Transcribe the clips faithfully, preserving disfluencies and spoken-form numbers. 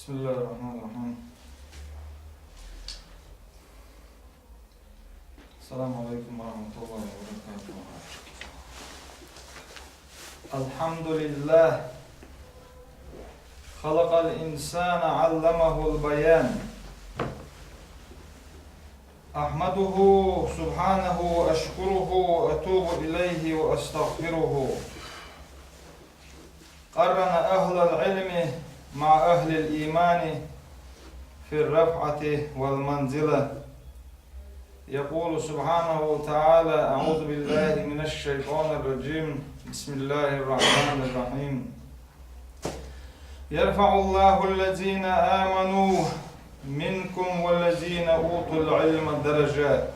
بسم الله الرحمن الرحيم. السلام عليكم ورحمة الله وبركاته. الحمد لله، خلق الإنسان علمه البيان. أحمده سبحانه وأشكره وأتوب إليه وأستغفره. قرن أهل العلم مع أهل الإيمان في الرفعة والمنزلة. يقول سبحانه وتعالى: أعوذ بالله من الشيطان الرجيم. بسم الله الرحمن الرحيم. يرفع الله الذين آمنوا منكم والذين أوتوا العلم درجات.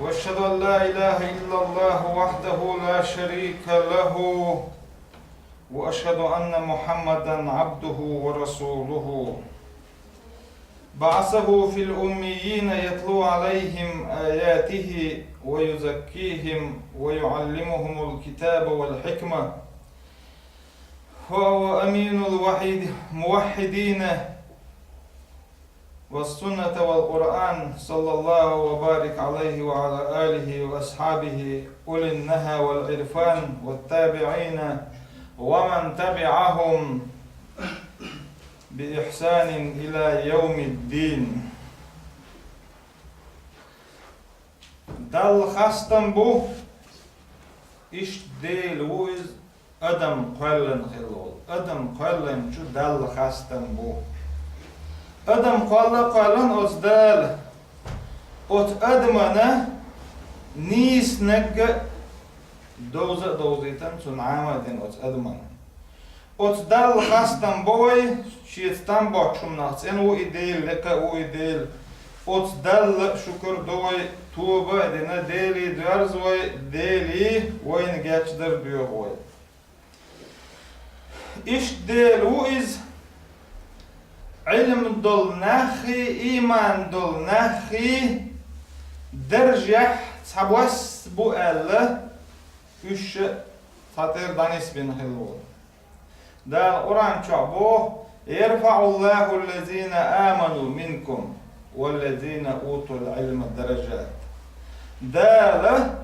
وأشهد أن لا إله إلا الله وحده لا شريك له، وأشهد أن محمدا عبده ورسوله. بعثه في الأميين يتلو عليهم آياته ويزكيهم ويعلمهم الكتاب والحكمة، وهو أمين الوحيد-، موحدين والسنة والقرآن، صلى الله وبارك عليه وعلى آله وأصحابه أولي النهى والعرفان والتابعين ومن تبعهم بإحسان إلى يوم الدين. Далла хастам бу, иштта Дела ву иза адам кхоьллина хилла волу. Адам кхоьллинчу Далла хастам бу. Адам кхолла а кхоьллина оцу Дала, оцу адамана нийса нагга довза а довзийтина, цунна Ӏама а дина оцу адамана. Оцу Далла хастам бо вай, шеца там боцчу хӀуманах цӀена ву и Дела, лекха а ву и Дела. Оцу Далла шукур до вай, тоба а дина, Деле доьрза вай, Деле вайна гечдар доьху вай. Иштта Дела ву иза, Ӏилма долу наххий, ийман долу наххий даржехь цхьабосса бу аьлла, уьш а цхьатӀера дӀанисбина хилла волу. Дала Къуръан чохь боху: «يرفع الله الذين آمنوا منكم والذين أوتوا العلم درجات». Дала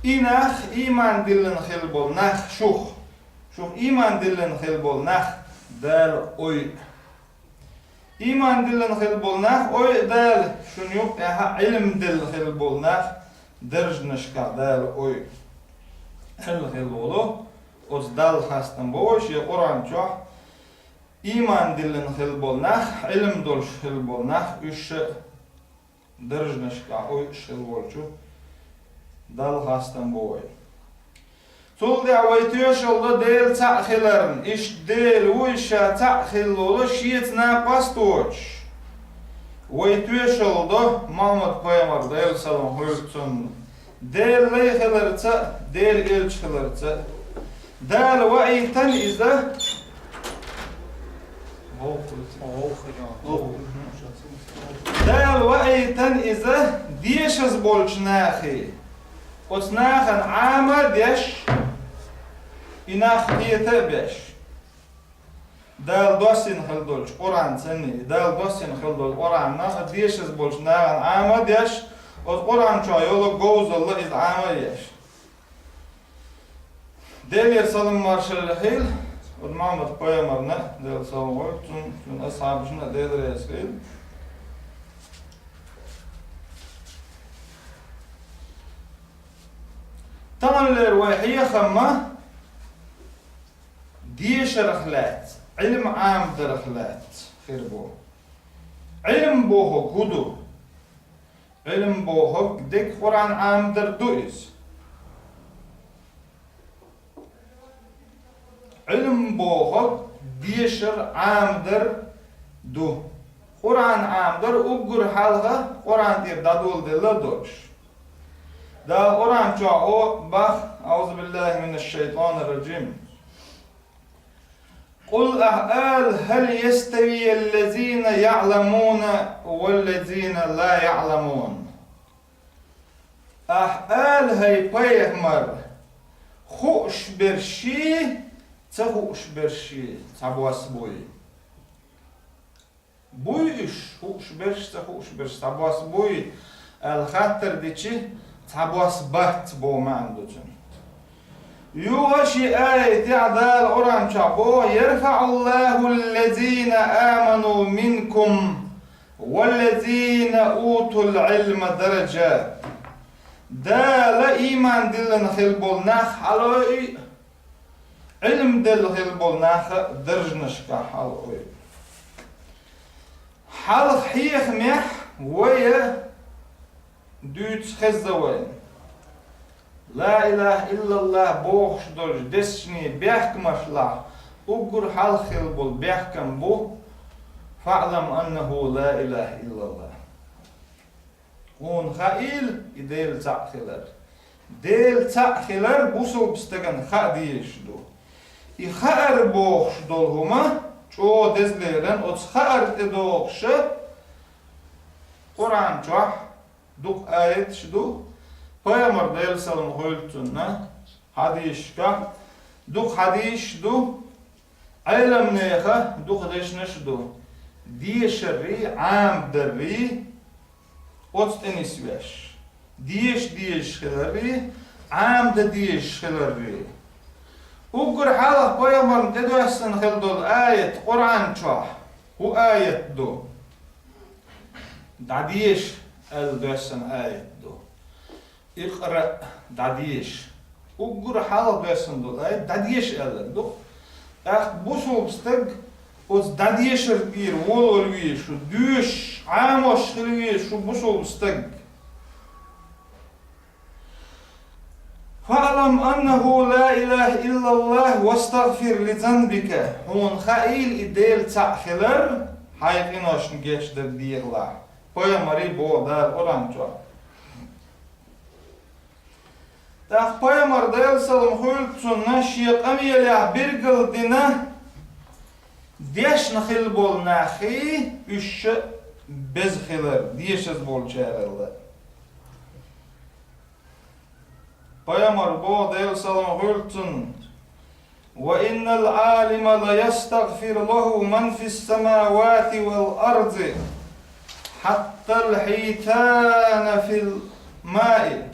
и нах, ийман диллина хилла болу нах шух, шух ийман диллина хилла болу нах Дала ойу. Ийман диллина хилла болу нах ойу Дала, шуна юкъехь Ӏилма диллина хилла болу нах даржанашкахь Дала ойу. Аьлла хилла волу, оцу Далла хастам бо вай шен Къуръан чохь, ийман диллина хилла болу нах, Ӏилма долуш хилла болу нах, уьш а даржанашкахь ойуш хилла волчу Далла хастам бо вай. Цул тӀаьхьа вай тоьшалла до Дела цхьаъ хиларна, иштта Дела ву иза ша цхьаъ хилла волу, шеца накъост а воцуш. Вай тоьшалла до Мухьаммад-пайхамар, Делан салам хуьлда цунна, Делан лай хиларца а, Делан элча хиларца а. Дала ваийтина иза. Дала ваийтина иза дешаза болчу нахе. Оцу нахана Ӏама а деш, и нах кхета а беш. Дала доссийна хилла долчу Къуръан санна, и Дала доссийна хилла долу Къуръан нах дешаза болчу нахана Ӏама а деш, оцу Къуръан чохь йолу говзалла иза Ӏама а еш. Делера салам маршалла хила, оцу Мухьаммад-пайхамарна, Делан салам хуьлда цунна, цуьнан асхьабашна а Дела реза хила. Таханлера вай хьехам дешарх лаьцна, Ӏилма Ӏамадарх лаьцна хир бу. Ӏилма бохург хӀун ду? Ӏилма бохург дерг Къуръан Ӏамадар ду иза. Ӏилма бохург дешар, Ӏамадар ду. Къуръан Ӏамадар уггар хьалха Къуръан тӀера дӀадоладелла а долуш. Дала Къуръан чохь о бах: «أعوذ بالله من الشيطان الرجيم». «قل», ахьа ала: «هل يستوي الذين يعلمون والذين لا يعلمون». Ахьа ала, хӀай пайхамар, хууш берш, ца хууш берш цхьабосса буй? Буй уьш, хууш берш, ца хууш берш цхьабосса буй?» аьлла хаттар дичи, цхьабосса бац боху маьӀна ду цуьнан. Юха ши аятехь Дала Къуръан чохь боху: «يرفع الله الذين آمنوا منكم والذين أوتوا العلم درجات». Дала ийман диллина хилла болу нах хьалаойу, Ӏилма делла хилла болу нах а даржанашкахь хьалаойу. Хьалха хьехамехь вай дуьйцу хезна вайна. Ла илаха иллаллах бохуш долчу дешнийн бехкамашлахь уггар хьалха хилла болу бехкам бу: «فاعلم أنه لا إله إلا الله». Хьуна хаийла и Дела цхьаъ хилар. Дела цхьаъ хилар бусалба стагана хаа дезаш ду. И хаар бохуш долу хӀума чӀогӀа дезалеран оцу хаар тӀедогӀуша Къуръан чохь дукха аяташ ду, пайхамар Делан салам хуьлда цунна, хьадисашкахь дукха хьадисаш ду, Ӏеламнеха дукха дешнаш а ду, дешаррий, Ӏамадаррий оцу тӀе нисвеш, деша дезаш хиларрий, Ӏамада дезаш хиларрий. Уггар хьалха пайхамарна тӀедоьссина хилла долу аят Къуръан чохь хӀун аят ду? «ДӀадеша» аьлла доьссина аят ду. «اقرأ», дӀадеша. Уггар хьалха доьссина долу аят дӀадеша аьлла ду. ТӀаккха бусалба стаг оцу дӀадешар тӀера волавала везаш ву, доьшуш, Ӏамош хила везаш ву бусалба стаг. «فاعلم أنه لا إله إلا الله واستغفر لذنبك». Хьуна хаийла и Дела цхьаъ хилар, хьайн къиношна гечдар дехалахь. Пайхамарий боху Дала Къуръан чохь. ТӀаккха пайхамар Делан салам хуьлда цунна шен къамелехь билгалдина дешна хилла болу нахий, уьш ша беза хилар, дешаза болчаралла. Пайхамар боху Делан салам хуьлда цунна: «وإن العالم ليستغفر له من في السماوات والأرض حتى الحيتان في الماء».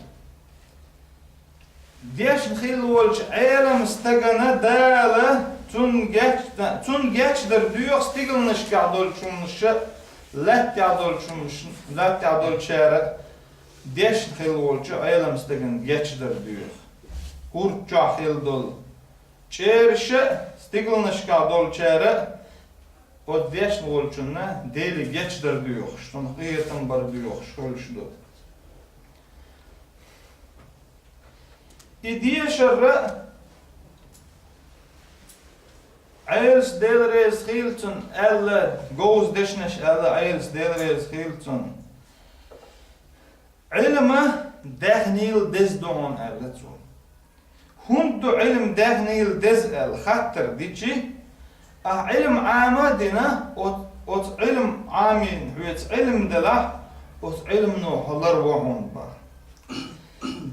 Дешна хилла волчу Ӏелам стагана Дала цунна геч-, цунна гечдар доьху стигланашкахь долчу хӀуманаш а, лаьттахь долчу хӀуманаш, лаьттахь долчара а дешна хилла волчу Ӏелам стагана гечдар доьху. ХӀорда чохь хилла долу чӀераш а, стигланашкахь долчара а оцу дешна волчунна Деле гечдар доьхуш, цунна къинхетам бар доьхуш хуьлуш ду. И дешарра а Ӏелас Дела реза хилла цунна аьлла, говза дешнаш аьлла Ӏелас Дела реза хилла цунна. Ӏилма даьхнийла деза ду хьуна аьлла цо. ХӀунда ду Ӏилма даьхнийла деза аьлла хаттар дичи, ахь Ӏилма Ӏама а дина, оц-, оцу Ӏилма Ӏамийна хьоьца Ӏилма делахь, оцу Ӏилмано хьо ларво хьуна бах.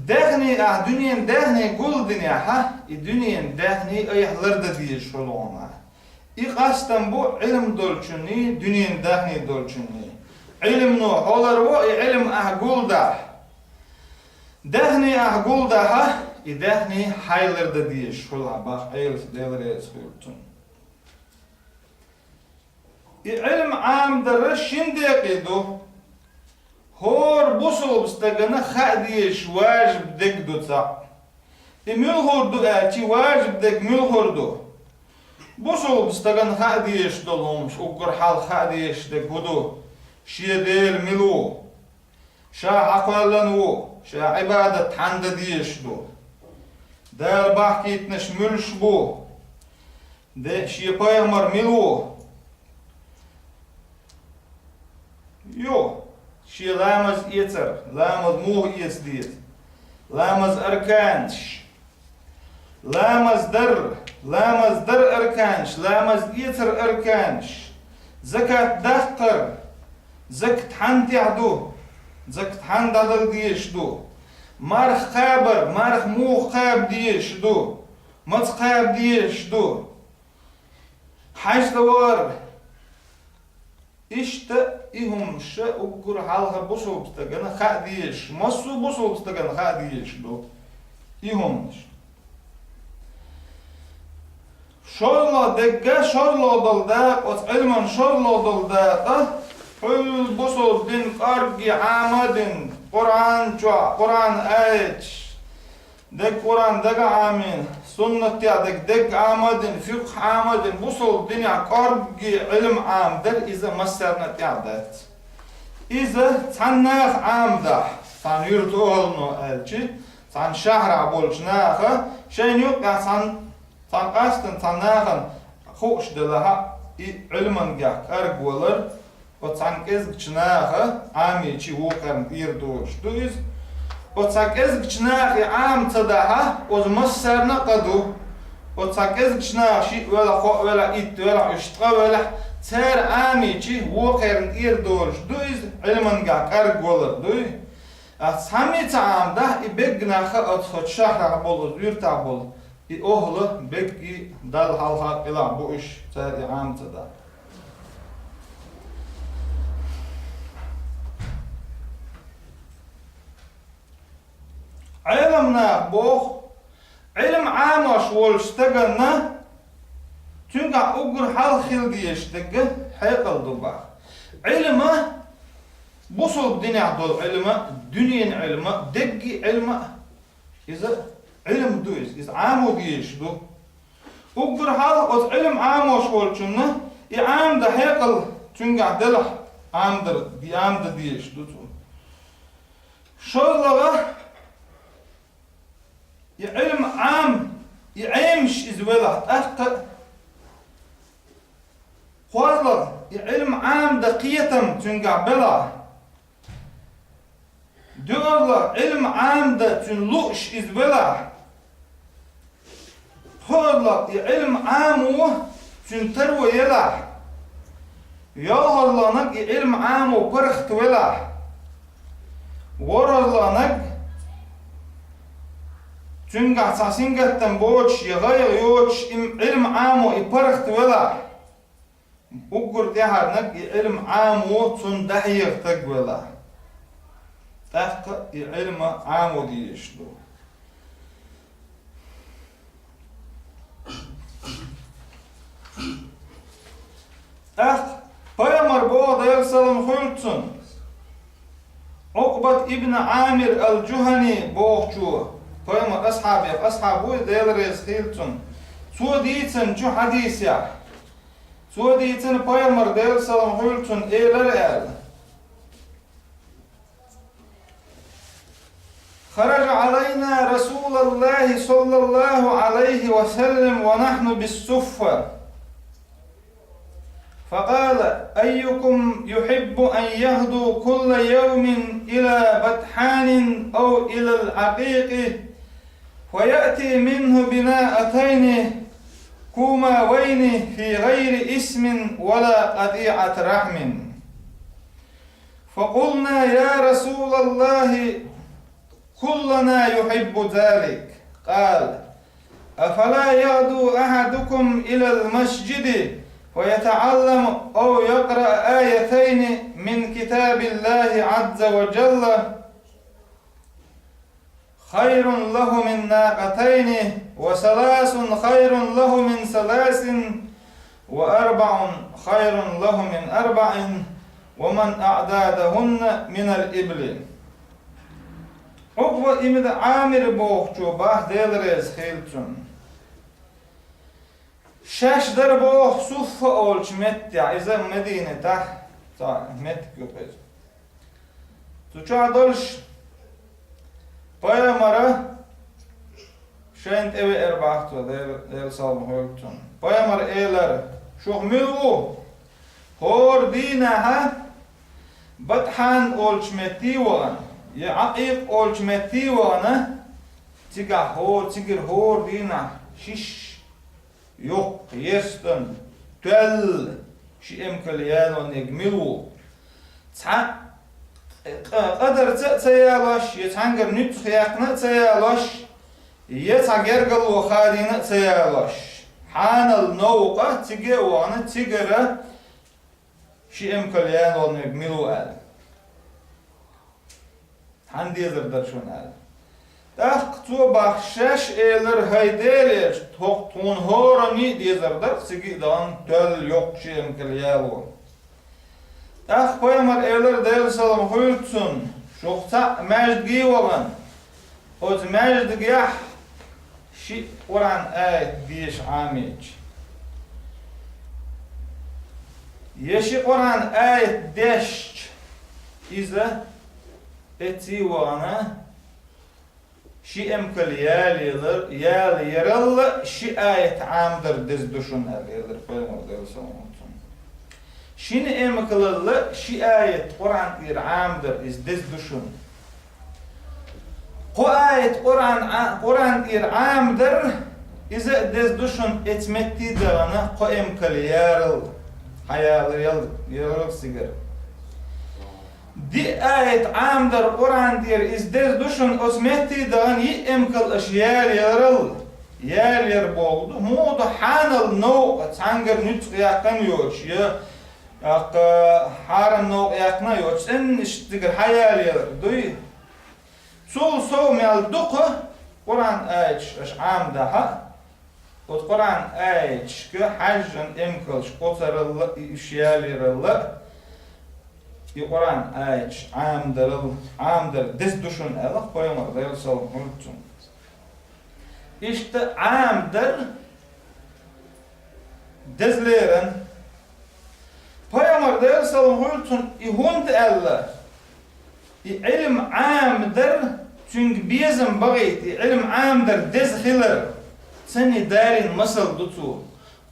Даьхний ахь дуьненан даьхний гулдинехьа, и дуьненан даьхний айхьа лардан дезаш хуьлу хьуна. И къастам бу Ӏилма долчунний, дуьненан даьхний долчунний. Ӏилмано хьо ларво, и Ӏилма ахь гулдахь. Даьхний ахь гулдахьа, и даьхний хьайн лардан дезаш хуьлу хьан бах Ӏелас Дела реза хуьлда цунна. И Ӏилма Ӏамадар шин декъе ду. ХӀора бусалба стагана хаа дезаш важиб дерг ду цхьаъ. И муьлхур ду аьлчи, важиб дерг муьлхур ду? Бусалба стагана хаа дезаш долу хӀумаш, уггар хьалха хаа дезаш дерг хӀун ду? Шен Дела мила ву? Ша хьакхоьллина ву? Ша Ӏибадат хьанна дан дезаш ду? Дала бахкийтинарш муьлш бу? Де, шен пайхамар мила ву? Ю, шен ламаз эцар, ламаз муха эца деза? Ламаз арканаш. Ламаз дар, ламаз дар арканаш, ламаз эцар арканаш. Закат даккхар, закат хьанна тӀехь ду, закат хьанна дӀадала дезаш ду? Марха кхабар, марха муха кхаба дезаш ду? Маца кхаба дезаш ду? ХьаьжцӀа вар. Иштта и хӀумаш уггар хьалха бусалба стагана хаа дезаш, массо а бусалба стагана хаа дезаш ду и хӀумаш. ШозлагӀа дегга, шозлагӀа дола дакъа, оцу Ӏилман шозлагӀа дола дакъа, хьуьлла бусалба дин кӀоргге Ӏама а дина, Къуръан чохь, Къуръан аяташ, дегга Къуръан дага Ӏамийна, суннатехь дерг дегга Ӏама а дина, фикъхӀ Ӏама а дина, бусалба динехь кӀоргге Ӏилма Ӏамадар иза массарна а тӀехь дац. Иза цхьаннах Ӏама дахь, цхьана юьртан охӀлано аьлча, цхьана шахьарахь болчу наха, шайна юккъехь цхьана, цхьана къаьстина цхьана нахана хууш делахь а, и Ӏилманехь кӀоргвалар, оцу цхьана кӀезгачу наха Ӏамийча вукхарна тӀера долуш ду иза. Оцу цхьана кӀезгачу наха и Ӏама ца дахь а, оцу массарна а къа ду. Оцу цхьана кӀезгачу наха шиъ велахь, кхоъ велахь, итт велахь, уьш ткъа велахь, цара Ӏамийча вукхарна тӀера долуш ду иза, Ӏилманехь кӀоргвалар дуй. Ас цхьамма а ца Ӏама дахь, и бегга нах а оцу шахьарахь болу, оцу юьртахь болу, и охӀла бегга Далла хьалха къилахь бу уьш, цара и Ӏама ца дахь. Ӏеламнаха боху, Ӏилма Ӏамош волчу стагана цуьнгахь уггар хьалха хила дезаш дерг хьекъал ду боху. Ӏилма, бусалба динехь долу Ӏилма, дуьненан Ӏилма, дегги Ӏилма, иза Ӏилма ду иза, иза Ӏамо дезаш ду. Уггар хьалха оцу Ӏилма Ӏамош волчунна и Ӏама дан хьекъал цуьнгахь делахь, Ӏама дар, Ӏама дан дезаш ду цо. ШозлагӀа, и Ӏилма Ӏама, и Ӏемаш иза велахь, тӀаккха а, кхозлагӀа, и Ӏилма Ӏама дан кхетам цуьнгахь белахь, доьазлагӀа, Ӏилма Ӏама дан цуьнан лууш иза велахь, пхоьазлагӀа, и Ӏилма Ӏамо цуьнан таро елахь, йолхазлагӀниг и Ӏилма Ӏамо паргӀат велахь, ворхӀазлагӀниг цуьнгахь цхьа сингаттам боцуш я гӀайгӀа йоцуш и Ӏилма Ӏамо и паргӀат велахь, уггар тӀаьхьарниг и Ӏилма Ӏамо цунна дӀахьеха стаг велахь, тӀаккха а и Ӏилма Ӏамо дезаш ду. ТӀаккха пайхамар боху, Делан салам хуьлда цунна, Ӏукъбат ибн Ӏамир ал-Жухани бохучо, пайхамар асхьабех асхьаб ву, Дела реза хуьлда цунна, цо дийцинчу хьадисехь, цо дийцина пайхамар, Делан салам хуьлда цунна, элира аьлла: خرج علينا رسول الله صلى الله عليه وسلم ونحن بالصفة، فقال: أيكم يحب أن يغدو كل يوم إلى بطحان أو إلى العقيق، فيأتي منه بناءتين كوماوين في غير إثم ولا قطيعة رحم؟ فقلنا: يا رسول الله، كلنا يحب ذلك. قال: أفلا يغدو أحدكم إلى المسجد فيتعلم أو يقرأ آيتين من كتاب الله عز وجل، خير له من ناقتين، وثلاث خير له من ثلاث، وأربع خير له من أربع، ومن أعدادهن من الإبل. Ӏукъба ибн Ӏамир бохучо боху, Дела реза хуьлда цунна. Шаьш дара боху Суффа олучу меттехь, иза Мединатехь цхьа меттиг ю иза. Цу чохь долуш пайхамара шайна тӀевеара боху цо, Дела, Делан салам хуьлда цунна. Пайхамара элира: «Шух мила ву? ХӀора дийнахьа Батхьан олучу метте вахана, я Ӏакъикъ олучу метте вахана, цигахь хӀора, цигара хӀора дийнахь шиш, йоккха, естан, тоьлла, ши эмкал ялониг мила ву? Цхьа къа-, къадарца а ца ялош, я цхьаьнгара нуьцкъах яьккхина а ца ялош, е цхьа гергарло хадийна а ца ялош, хьанал новкъа цига а вахана, цигара ши эмкал ялорниг мила ву аьлла. Цхьанна дезар дара шуна аьлла. ТӀаккха цо бахча шаьш элира: «ХӀай Дела, тхо-, тхуна хӀоранна а дезар дара, цига а дахана тоьлла йоккха ши эмкал яло». ТӀаккха пайхамара элира, Делан салам хуьлда цунна: «Шух цхьаъ маьждиге вахана, оцу маьждигехь ши Къуръан аят деша Ӏамийча, е ши Къуръан аят дешча, иза эцций вахана, ши эмкал ялелар, ялаярал а ши аят Ӏамадар деза ду шуна», — аьлла, элира пайхамара, Делан салам хуьлда цунна. Шина эмкалал а ши аят Къуръан тӀера Ӏамадар иза деза ду шуна. Кхо аят Къуръан Ӏа-, Къуръан тӀера Ӏамадар, иза а деза ду шуна эца метте а дахана кхо эмкал ярал, хьаялаял-, ярал сигара. Диъ аят Ӏамадар Къуръан тӀера, иза деза ду шуна оцу метте а дахана йиъ эмкал аша ялаярал, ялаяр боху ду. ХӀун ду хьанал новкъа цхьаьнгара нуьцкъ яьккхина йоцуш, я, тӀаккха хьарам новкъа яьккхина а йоцуш, цӀенна иштта цигара хьаялаяр дуй? Цул сов мел дукха Къуръан аяташ аша Ӏамадахь а, оцу Къуръан аяташка хьаьжжина эмкалш оцарал а, и уьш ялаярал а, и Къуръан аяташ Ӏамадарал, Ӏамадар деза ду шуна аьлла пайхамара, Делан салам хуьлда цунна. Иштта Ӏамадар деза лерина. Пайхамара, Делан салам хуьлда цунна, и хӀунда аьлла, и Ӏилма Ӏамадар, цуьнга безам бахийта, и Ӏилма Ӏамадар деза хилар, цунна далийна масал ду цо.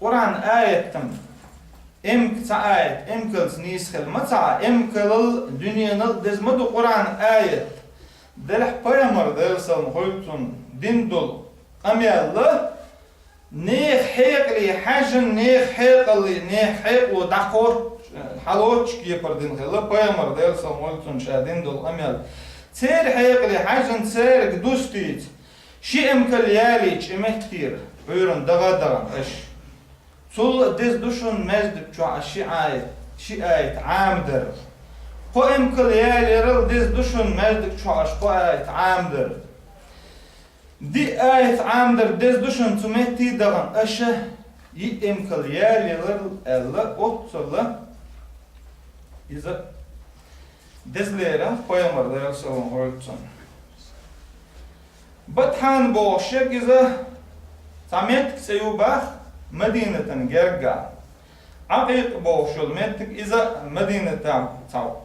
Къуръан аятам, эм-, цхьа аят эмкалца нийса хила ма ца Ӏа, эмкалал, дуьненал деза ма ду Къуръан аят. Делахь пайхамара, Делан салам хуьлда цунна, дина долу къамел а, нехан хьекъале хьаьжжина, нехан хьекъале, нехан хьекъало дӀакхоччуш, хьалоцчу кепара дина хилла пайхамара, Делан салам хуьлда цунна, ша дина долу къамел. Церан хьекъале хьаьжжина, цаьрга дустийца, ши эмкал ялийча и меттера, Ӏуьйранна дагӀа а дахана аша. Цул а деза ду шуна маьждиг чохь аша ши аят, ши аят Ӏамадар. Кхо эмкал ялаярал деза ду шуна маьждиг чохь аша кхо аят Ӏамадар. Диъ аят Ӏамадар деза ду шуна цу метте а дахана аша йиъ эмкал ялаярал аьлла, оццул а иза деза лерина пайхамара, Делан салам хуьлда цунна. Батхьана бохуш ерг иза цхьа меттиг цӀе ю боху Мадинатан гергахь. Ӏакъикъа бохуш йолу меттиг иза Мадинатан цхьа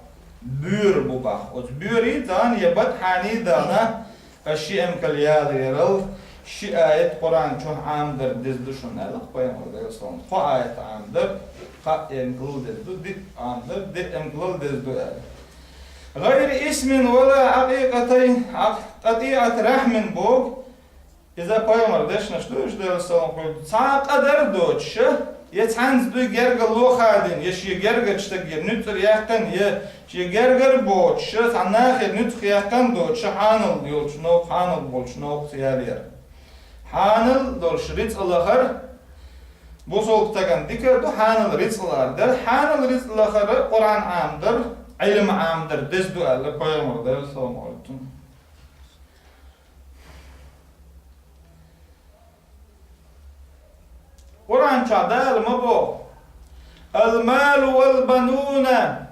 буьйра бу боху. Оцу буьйрий а дахана, я Батхьаний а дахана, аша ши эмкал ялаярал, ши аят Къуръан чохь Ӏамадар деза ду шуна аьлла пайхамара, Делан салам. Кхо аят Ӏамадар, кхаа эмкалал деза ду, диъ Ӏамадар, диъ эмкалал деза ду аьлла. «ГӀайри исмин ва ла Ӏакъикъатайн, Ӏакъ-, къатӀиӀат рахьмин» боху. Иза пайхамара дешнаш ду, уьш, Делан салам хуьлда. Цхьа а къа дар а доцуш, я цхьаьнца дуй гергарло хадийна, я шен гергарчу стагера нуьцкъ яьккхина, я шен гергара а боцуш, цхьана нахера нуьцкъ яьккхина а доцуш, хьанал йолчу новкъа, хьанал болчу новкъаца ялаяр. Хьанал долуш рицкъ лахар бусалба стагана дика а ду, хьанал рицкъ лахар дара. Хьанал рицкъ лахар Къуръан Ӏамадар, Ӏилма Ӏамадар деза ду аьлла пайхамара, Делан салам хуьлда цунна. Къуръан чохь Дала ма боху: «Ал-малу вал-бануна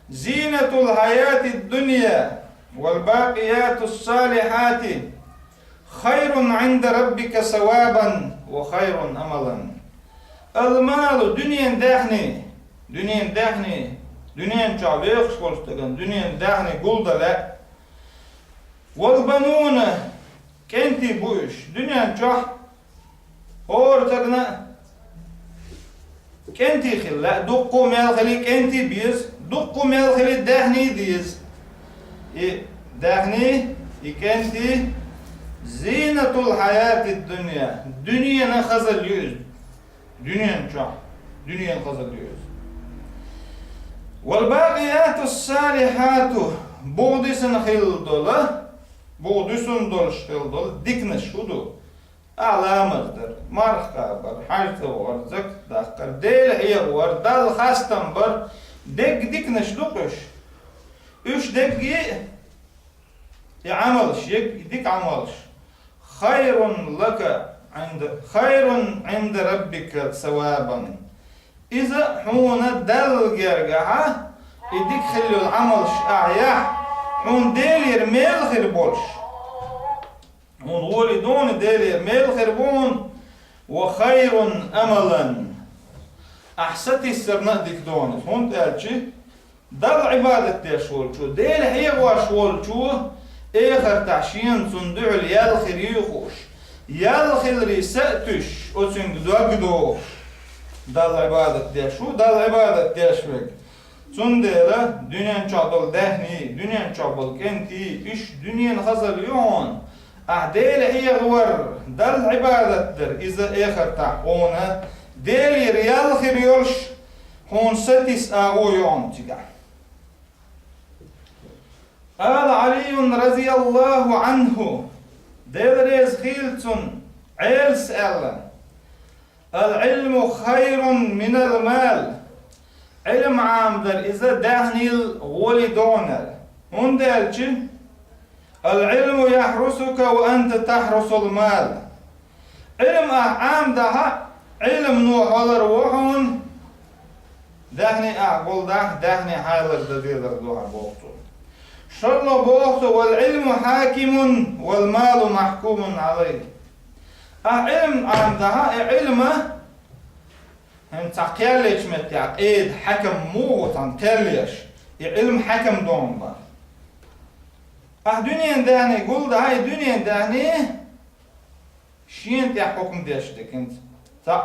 зинатул хьаятид-дунья, вал-бакъиятус-салихьати хайрун Ӏинда раббика савабан ва хайрун амалан». Ал-малу, дуьненан даьхни, дуьненан даьхни, дуьнен чохь вехаш волчу стагана дуьненан даьхни гулдан лаьа. Вал-бануна, кӀентий бу уьш. Дуьнен чохь хӀора стагана кӀентий хила лаьа, дуккха а мел хили кӀентий беза, дуккха а мел хили даьхний деза. И даьхний, и кӀентий зинатул хьаятид-дунья, дуьненан хазалла ю иза. Дуьнен чохь, дуьненан хазалла ю иза. Вал-бакъиятус-салихьату, боху дисина хилла долу, Бо дуьсун долуш хила долу диканаш хӀун ду? Ахь ламаз дар, марха кхабар, хьаьж цӀа вахар, закат даккхар, Дела хьехавар, Далла хастам бар, дерриг диканаш ду-кх уьш. Уьш дерриге а, и Ӏамалш, ерриг и дика Ӏамалш, хайрун лака Ӏинда, хайрун Ӏинда раббика савабан. Иза хьуна Далла гергахьа, и дика хила йолу Ӏамалш ахь яхь, хьуна Делера мел хир болуш. Хьуна гӀоле дуьйна Делера мел хир бу хьуна, ва хайрун амалан. Ахь сатийсарна а дика ду хьуна иза, хӀунда аьлча Далла Ӏибадат деш волчо, Дела хьехош волчо, эхартахь шена цунна дуьхьал ял хир юй хууш, ял хиларе са а туьйсуш, оцуьнга дог а дохуш, Далла Ӏибадат деш ву, Далла Ӏибадат деш верг. Цундела дуьнен чохь долу даьхний, дуьнен чохь болу кӀентий, уьш дуьненан хазалла ю хьуна. Ахь Дела хьехавар, Далла Ӏибадат дар, иза эхартахь хьуна Делера ял хир йолуш, хьуна сатийса агӀо ю хьуна цигахь. Къала Ӏалийюн разияллаху Ӏанху, Дела реза хуьлда цунна, Ӏелас аьлла: «Ал-Ӏилму хайрун минал мал». Ӏилм Ӏамадар иза даьхнил гӀоле ду хьуна. ХӀунда аьлча: «Ал-Ӏилму яхьрусука ва анта тахьрусул мал». Ӏилм ахь Ӏамадахь, Ӏилмано хьо ларво хьуна, даьхни ахь гулдахь, даьхни хьайла дан дезар ду хьан боху цо. ШолгӀа боху цо: «Вал-Ӏилму хьакимун, вал-малу махькумун Ӏалайхи». Ахь Ӏилм Ӏамадахь, и Ӏилма хӀинца цхьа кхел ечу меттехь, къеда, хьаькам муха ву цхьаьна кхел еш, и Ӏилм хьаькам ду хьуна боху. Ахь дуьненан даьхни гулдахь, и дуьненан даьхни шена тӀехь хьукам деш дерг хӀинца. Цхьаъ,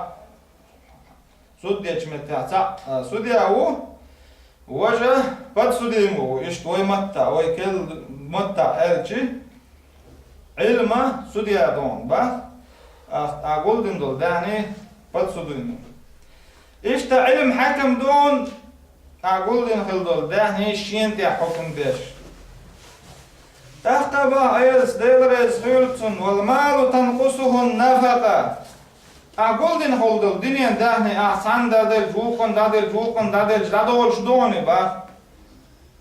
суд дечу меттехь цхьаъ, а, судья ву, важа подсудимый ву, иштта вай матта, вай керла матта аьлча, Ӏилма судья ду хьуна боху, а, а гулдина долу даьхни подсудимый. Иштта Ӏилма хьаькам ду хьуна, а гулдина хила долу даьхни шена тӀехь хьукам деш. ТӀаккха боху Ӏелас, Дела реза хуьлда цунна: «Вал-малу танкъусухун нафакъа». А гулдина хила долу дуьненан даьхни ахь цхьанна дӀаделча, вукхунна дӀаделча, вукхунна дӀаделча, дӀадолуш ду хьуна боху.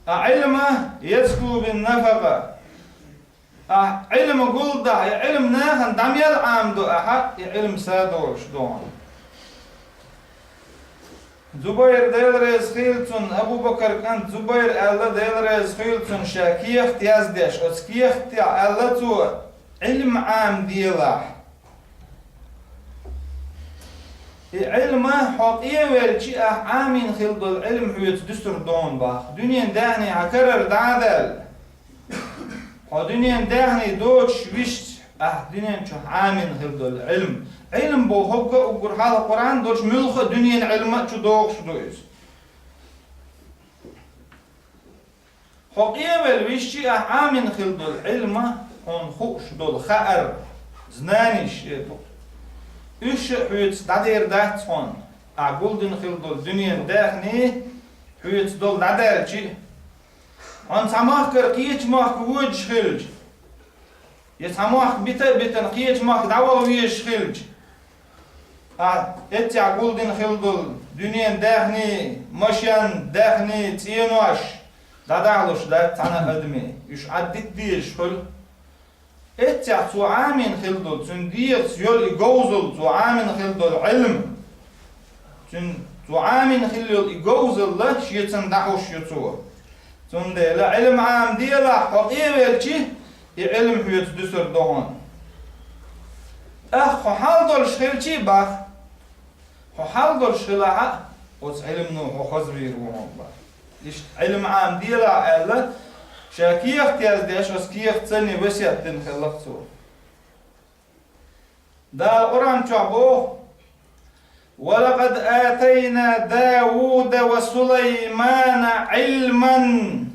А Ӏилма язку бин нафакъа. Ахь Ӏилма гулдахь, и Ӏилма нахана дӀа мел Ӏамадо ахьа, и Ӏилма са долуш ду хьуна. Зубайр, Дела реза хуьлда цунна, Абу-Бакар кӀант Зубайр аьлла, Дела реза хуьлда цунна, ша кехат яздеш, оцу кехатехь аьлла цо: «Ӏилма Ӏамаделахь». И Ӏилма хьо къевелча, ахь Ӏамийна хила долу Ӏилма хьоьца дуьсур ду хьуна боху. Дуьненан даьхни хьан карара дӀа а даьлла, хьо дуьненан даьхни доцуш висча, ахь дуьнен чохь Ӏамийна хила долу Ӏилма. Ӏилма бохург а уггар хьалха Къуръан долуш муьлхха а дуьненан Ӏилма а чу догӀуш ду иза. Хьо къевелла висча, ахь Ӏамийна хила долу Ӏилма, хьуна хууш долу хаар, знаниш, э, бу. Уьш а хьоьца дӀадер дац хьуна, ахь гулдина хила долу дуьненан даьхни хьоьца долу дӀадаьлча а. Хьуна цхьа махкара кхечу махка воьдуш хилча, я цхьа мохк бита а битина, кхечу мохк дӀавала везаш хилча, ахь эццехь гулдина хила долу дуьненан даьхни, машен, даьхни, цӀенош дӀадахьалуш дац цхьана а адаме, уьш Ӏаддита дезаш хуьлу. Эццехь цо Ӏамийна хила долу, цуьнан дегӀаца йолу и говзалла, цо Ӏамийна хила долу Ӏилма. Цуьнан цо Ӏамийна хила йолу и говзалла шеца дӀахьуш ю цо. Цундела Ӏилма Ӏамаделахь, хьо къевелча, и Ӏилма хьоьца дуьсур ду хьуна. ТӀаккха хьо хьал долуш хилча а боху, хьо хьал долуш хилахь а, оцу Ӏилмано хьо хаза вийр ву хьуна боху. Иштта Ӏилма Ӏамаделахь аьлла, ша кехат яздеш, оцу кехат санна весет дина хилла-кх цо. Дала Къуръан чохь боху: «Ва лакъад атайна Давуда ва Сулаймана Ӏилман,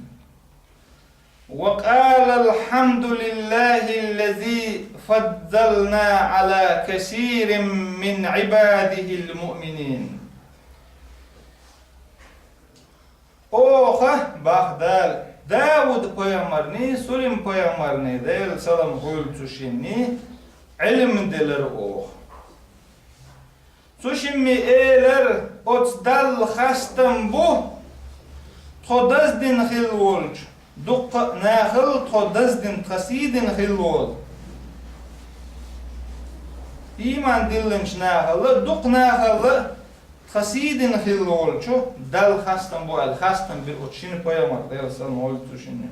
ва къала: „Алхьамдулиллахиллази фаддална Ӏала касирин мин Ӏибадихил муъминин“». Оха, боху Дала, Дауд-пайхамарний, Сулим-пайхамарний, Делан салам хуьлда цу шинний, Ӏилма делар оха. Цу шиннеи элар: «Оцу Далла хастам бу, тхо даздина хилла волчу дуккха а нахал, тхо даздина, тхан сий дина хилла волу». Ийман диллинчу нахал, дукха нахал тхан сий дина хилла волчу Далла хастам бу аьлла, хастам бира оцу шина пайхамарна, Делан салам хуьлда цу шиннеи.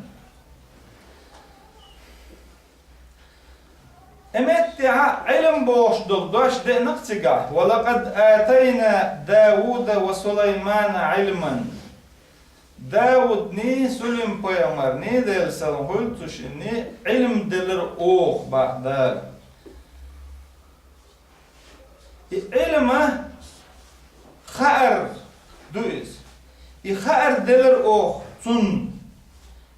И меттехь Ӏилма бохуш долу дош деана-кх цигахь: «Ва лакъад атайна Дауда ва Сулаймана Ӏилман». Даудний, Сулим-пайхамарний, Делан салам хуьлда цу шиннеи, Ӏилма делира оха, боху Дала. И Ӏилма хаар ду иза. И хаар делира оха цунна.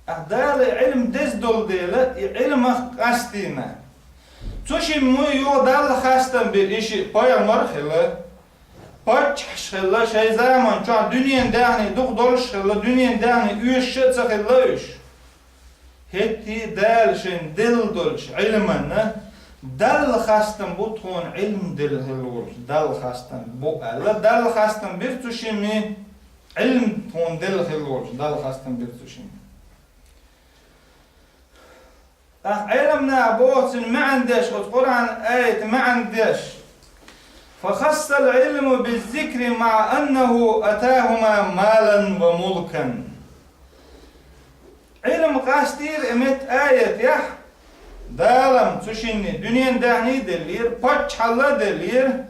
Ахь Дала и Ӏилма деза долу дела, и Ӏилмах къастийна. Цу шиннеи юха Далла хастам бира, и шиъ пайхамар а хилла, паччахьаш а хилла, шайн заман чохь дуьненан даьхни дукха долуш а хилла, дуьненан даьхни оьшуш а ца хилла уьш. ХӀетте а Дала шайна делла долчу Ӏилманна Далла хастам бу тхуна Ӏилма делла хилла волчу Далла хастам бу аьлла, Далла хастам бира цу шиннеи, Ӏилма тхуна делла хилла волчу Далла хастам бира цу шиннеи. ТӀаккха Ӏеламнаха боху цуьнан маьӀна деш, оцу Къуръан аятан маьӀна деш: «Фахассал Ӏилму биззикри маӀа аннаху атахума малан ва мулкан». Ӏилма къастийра и метта аятехь, Дала-м цу шиннеи дуьненан даьхни а деллера, паччахьалла а деллера.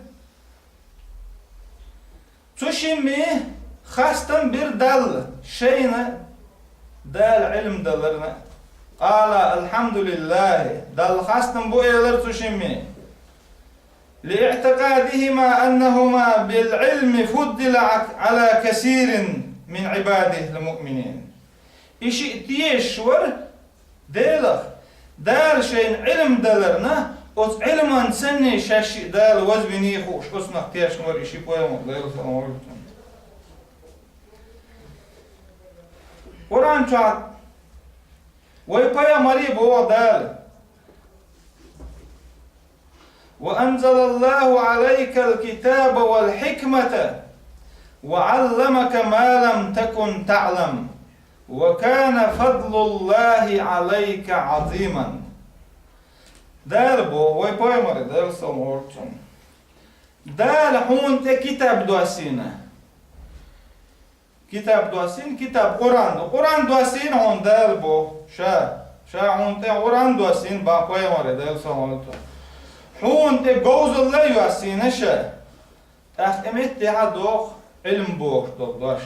Цу шиннеи хастам бира Далла, шайна Дала Ӏилма даларна. Къала: «Алхьамдулиллахи», Далла хастам бу элира цу шиннеи. «ЛииӀтикъадихима аннахума билгӀилми фуддила Ӏала касирин мин Ӏибадихил муъминин». И шиъ тешаш вара Делах, Дала шайна Ӏилма даларна, оцу Ӏилман санна шаьш шиъ Дала вазвиний хууш, оцунах тешна вара и шиъ пайхамар, Делан салам хуьлда цунна. Къуръан чохь вайн пайхамаре боху Дала: «Ва анзалаллаху Ӏалайкал китаба вал хьикмата ва Ӏалламака ма лам такун таӀлам». «Ва кана фадлуллахи Ӏалайка Ӏазиман». Дала боху, вайн пайхамаре, Делан салам хуьлда цунна: «Дала хьуна тӀе китаб доссийна». Китаб доссийна, китаб Къуръан ду. Къуръан доссийна хьуна Дала боху, ша, ша хьуна тӀе Къуръан доссийна, боху, пайхамаре, Делан салам хуьлда цунна. Хьуна тӀе говзалла а йоссийна ша. ТӀаккха и меттехь а доху Ӏилма бохуш долу дош: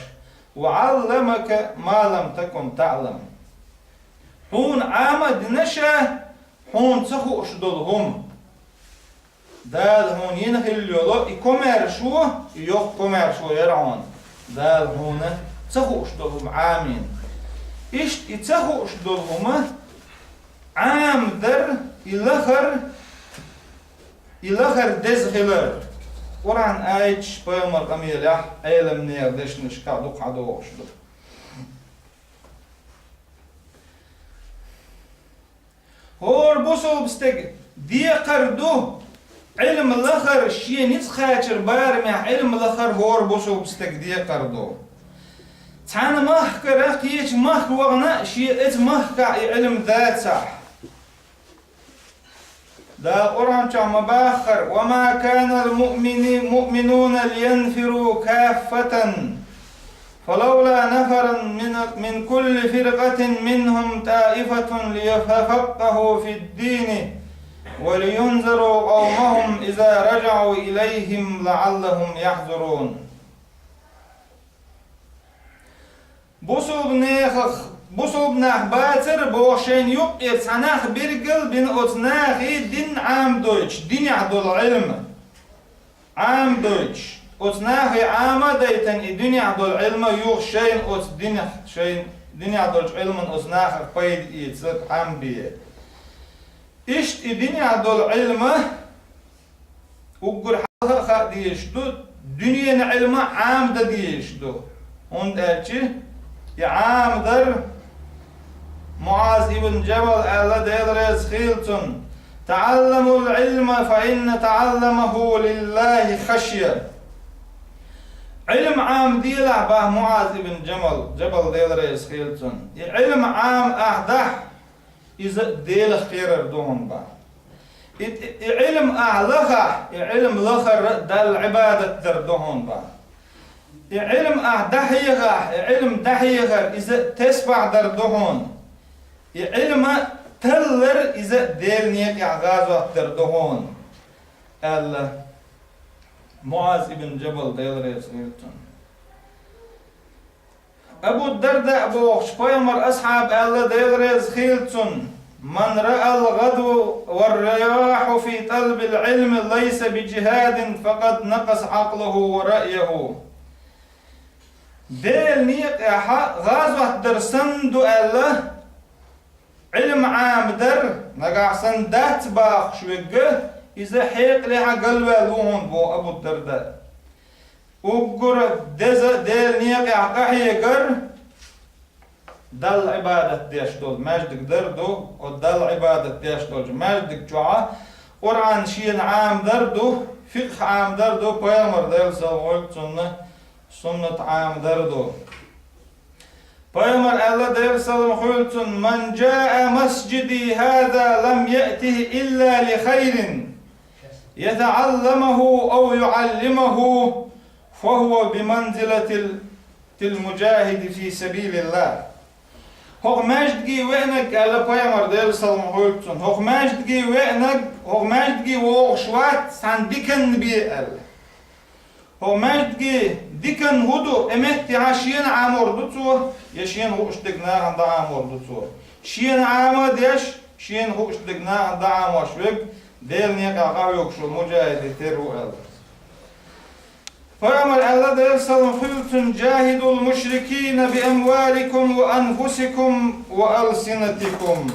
«Ва Ӏалламака ма лам такун таӀлам». Хьуна Ӏама а дина ша, хьуна ца хууш долу хӀума. Дала хьуна йина хилла йолу и комаьршо, и йоккха комаьршо яра хьуна, Дала хьуна ца хууш долу хӀума Ӏамийна. Иштта и ца хууш долу хӀума Ӏамадар, и лахар, и лахар деза хилар. Къуръан аяташ пайхамар къамелехь, Ӏеламнехан дешнашкахь дукха хьадогӀуш ду. ХӀора бусулба стеган декхар ду Ӏилма лахар, шен ницкъ кхачар барамехь Ӏилма лахар хӀора бусулба стеган декхар ду. Цхьана махкара кхечу махка вахана а, шен эца махкахь и Ӏилма дацахь. Дала Къуръан чохь ма баххара: «Ва ма канал муъмини-, муъминуна лиянфиру каффатан, фалавла нафаран мин, мин кулли фиркъатин минхум таифатун лиятафаккаху фиддини, ва лиюнзиру къавмахум иза раджаъу илайхим лааллахум яхзурун». Бусулбанехах, бусулба нах бацара боху шайна юккъера цхьа нах биргал бина оцу нахе дин Ӏамадойтуш, динехь долу Ӏилма Ӏамадойтуш. Оцу нахе Ӏама а дайтина и динехь долу Ӏилма юха шайна оцу динех, шайна динехь долчу Ӏилман оцу нахах пайда эца, Ӏамабе. Иштта и динехь долу Ӏилма уггар хьалха а хаа дезаш ду, дуьненан Ӏилма Ӏамадан дезаш ду. ХӀунда аьлча и Ӏамадар МуӀаз ибн Джабал аьлла, Дела реза хилва цунна: «تعلموا العلم فإن تعلمه لله خشية». Ӏилма Ӏамаделахь, бах МуӀаз ибн Джамал, Джабал, Дела реза хилва цунна. И Ӏилма Ӏамадахь, иза Делах кхерар ду хьуна, бах. И, и Ӏилма ахь лахахь, и Ӏилма лахар Далла Ӏибадат дар ду хьуна, бах. И Ӏилма ахь дӀахьехахь, и Ӏилма дӀахьехар, иза тесбахь дар ду хьуна. И Ӏилма таллар, иза Делан некъехь гӀазот дар ду хьуна, аьлла МуӀаз ибн Джабал, Дела реза хилва цунна. Абу Дарда бохучу пайхамар асхьаба аьлла, Дела реза хилва цунна: «من رأى الغدو والرياح في طلب العلم ليس بجهاد فقد نقص عقله ورأيه». Делан некъехь гӀазот дар санна ду аьлла, Ӏилма Ӏамадар, нагахь санна дац бахуш верг, иза хьекъалехь галваьлла ву хьуна, боху Абу Дарда. Уггара деза Делан некъехь къахьегар Далла Ӏибадат деш долу маьждиг дар ду, оцу Далла Ӏибадат деш долчу маьждиг чохь Къуръан шена Ӏамадар ду, фикъхӀ Ӏамадар ду, пайхамар, Делан салам хуьлда цунна, суннат Ӏамадар ду. Пайхамар аьлла, Делан салам хуьлда цунна: «من جاء مسجدي هذا لم يأته إلا لخير يتعلمه أو يعلمه فهو بمنزلة المجاهد في سبيل الله». ХӀокху маьждиге веанарг, аьлла пайхамар, Делан салам хуьлда цунна, хӀокху маьждиге веанарг, хӀокху маьждиге вогӀуш вац цхьана диканна бен, аьлла. ХӀокху маьждиге диканна хӀун ду, и меттехь шена Ӏамор ду цо, я шена хууш дерг нахана дӀаӀамор ду цо. Шена Ӏама а деш, шена хууш дерг нахана дӀаӀамош верг Делан некъехь къахьоьгуш волу муджахиде тера ву, аьлла. Пайхамар аьлла, Делан салам хуьлда цунна: «جاهدوا المشركين بأموالكم وأنفسكم وألسنتكم».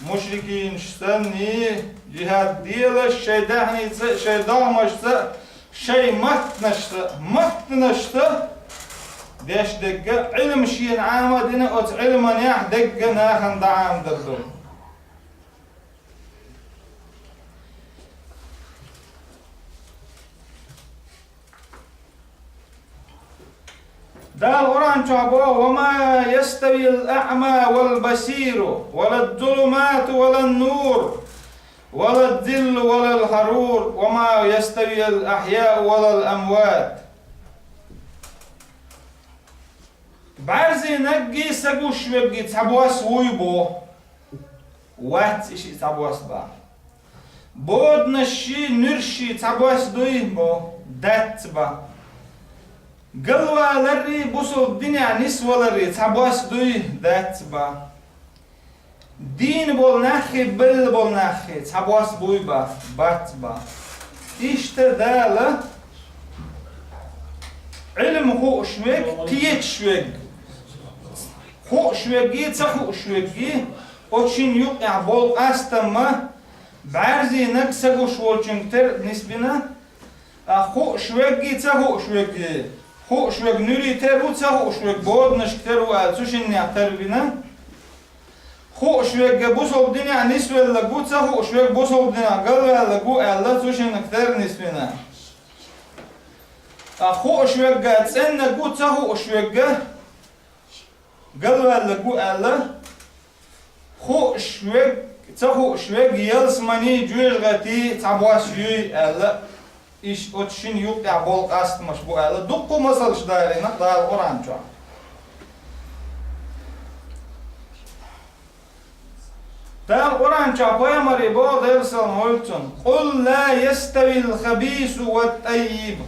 Мушрикинаш санний джихад делаш, шайн даьхница а, шайн догӀмашца а, шайн маттанашца а, маттанашца а деш дерг а, Ӏилма шена Ӏама а дина, оцу Ӏилманехь дерг а нахана дӀаӀамадар ду. Дала Къуръан чохь боху: «وما يستوي الأعمى والبصير ولا الظلمات ولا النور ولا الظل ولا الحرور وما يستوي الأحياء ولا الأموات». БӀаьрзинарггий, са гуш верггий цхьабосса вуй боху? Вац и шиъ цхьабосса, бах. Боданашший, нуьршший цхьабосса дуй боху? Дац, бах. Галваларрий, бусалба динехь нисваларрий цхьабосса дуй? Дац, бах. Дийна болу наххий, белла болу наххий цхьабосса буй, бах? Бац, бах. Иштта Дала Ӏилма хууш верг, кхеташ верг, хууш верггий, ца хууш верггий, оцу шина юккъехь болу къастамма, бӀаьрзинарг са гуш волчуьнга тера нисбина, а хууш верггий, ца хууш верггий, хууш верг нуьрий тера ву, ца хууш верг боданашка тера ву аьлла, цу шиннех тера вина. Хууш верг бусалба динехь нисвелларг ву, ца хууш верг бусалба динехь галваьлларг ву аьлла, цу шиннех тера нисвина. Ткъа хууш верг цӀеннарг ву, ца хууш верг галваьлларг ву аьлла, хууш верг, ца хууш верг ялсаманийн, жоьжахатийн цхьабосса юй аьлла, иштта оцу шина юккъехь болу къастамаш бу аьлла, дуккха а масалш далийна Дала Къуръан чохь. Дала Къуръан чохь пайхамаре боху, Делан салам хуьлда цунна: «قل لا يستوي الخبيث والطيب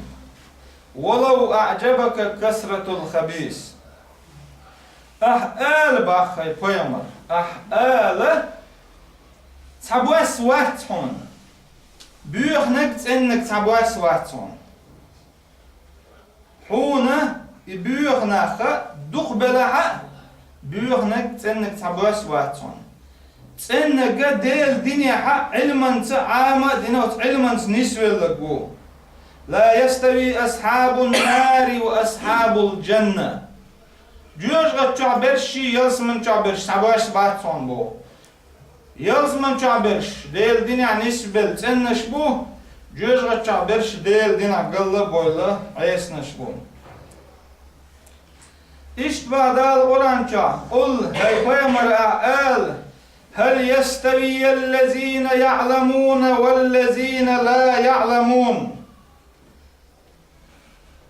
ولو أعجبك كثرة الخبيث». Ахь ала, бах, хӀай пайхамар, ахь ала, цхьабосса вац хьуна, боьханарг, цӀеннарг цхьабосса вац хьуна. Хьуна и боьха нах а дукха белахь а, боьханарг, цӀеннарг цхьабосса вац хьуна. ЦӀеннарг Делан динехь Ӏилманца Ӏама а дина, оцу Ӏилманца нисвелларг ву. «لا يستوي أصحاب النار وأصحاب الجنة». Жоьжахати чохь берш а, ялсамани чохь берш а цхьабосса бац хьуна боху. Ялсамани чохь берш Делан динехь нисбелла цӀеннаш бу, жоьжахати чохь берш Делан динах галла а бевлла Ӏесанаш бу. Иштта боху Дала Къуръан чохь: «Къул», хӀай пайхамар, ахь ала: «Хьал ястави аллазина яӀламуна валлазина ла яӀламун?»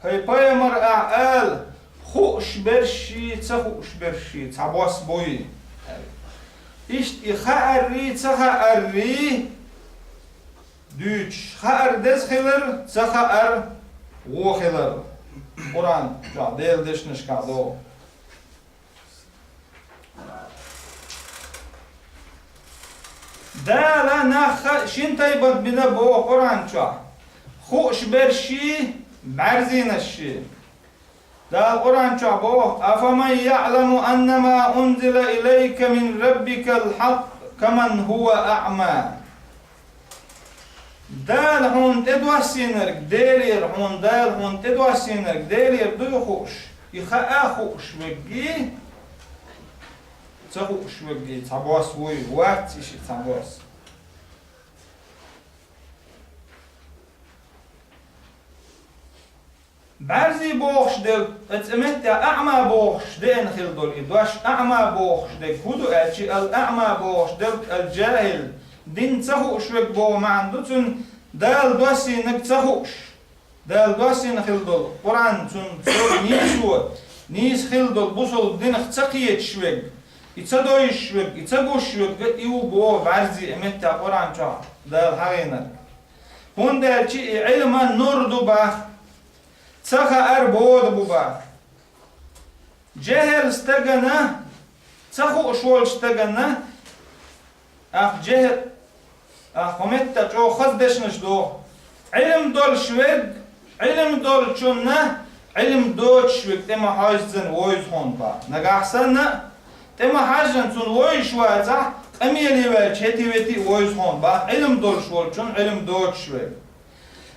ХӀай пайхамар, ахь ала: «Хууш берш а, ца хууш берш а цхьабосса буй?» Иштта и хаарий, ца хаарий дуьйцуш, хаар деза хилар, ца хаар вон хилар. Къуръан чохь Делан дешнашкахь догӀу. Дала нах шина тайпана бина боху Къуръан чохь: хууш берш а, бӀаьрзийнаш а. Дала Къуръан чохь боху: «Афаман яӀламу аннама унзила илайка мин раббикал хьакъ каман хӀува аӀма». Дала хьуна тӀедоссийнарг Делера, хьуна Дала хьуна тӀедоссийнарг Делера дуй хууш, и хаа а хууш верг а, ца хууш верг а цхьабосса вуй, вац и ши цхьабосса. БӀаьрзе бохуш дерг, оцу меттехь аӀма бохуш деана хила долу и дош, аӀма бохуш дерг хӀун ду аьлча, ал-аӀма бохуш дерг ал-джахил, дин ца хууш верг боху маьӀна ду цуьнан, Дала доссийнарг ца хууш. Дала доссийна хила долу Къуръан, цунна цо нийсо, нийса хила долу бусалба динах ца кхеташ верг, и ца дойзуш верг, и ца гуш верг а и ву боху бӀаьрзе а меттехь Къуръан чохь Дала хьахийнарг. ХӀунда аьлча и Ӏилма нур ду боху, ца хаар бода бу боху. Джехьал стагана, ца хууш волчу стагана, ахь джехьал, ахь хӀокху меттехь чӀогӀа хаза дешнаш доху. Ӏилма долуш верг, Ӏилма долчунна, Ӏилма доцуш верг тӀе ма хьожзина вовза хьуна боху. Нагахь санна а, тӀе ма хьажжина цунна вовзаш вацахь, къамеле ваьлча хӀетте-ветте а вовза хьуна боху, Ӏилма долуш волчунна Ӏилма доцуш верг.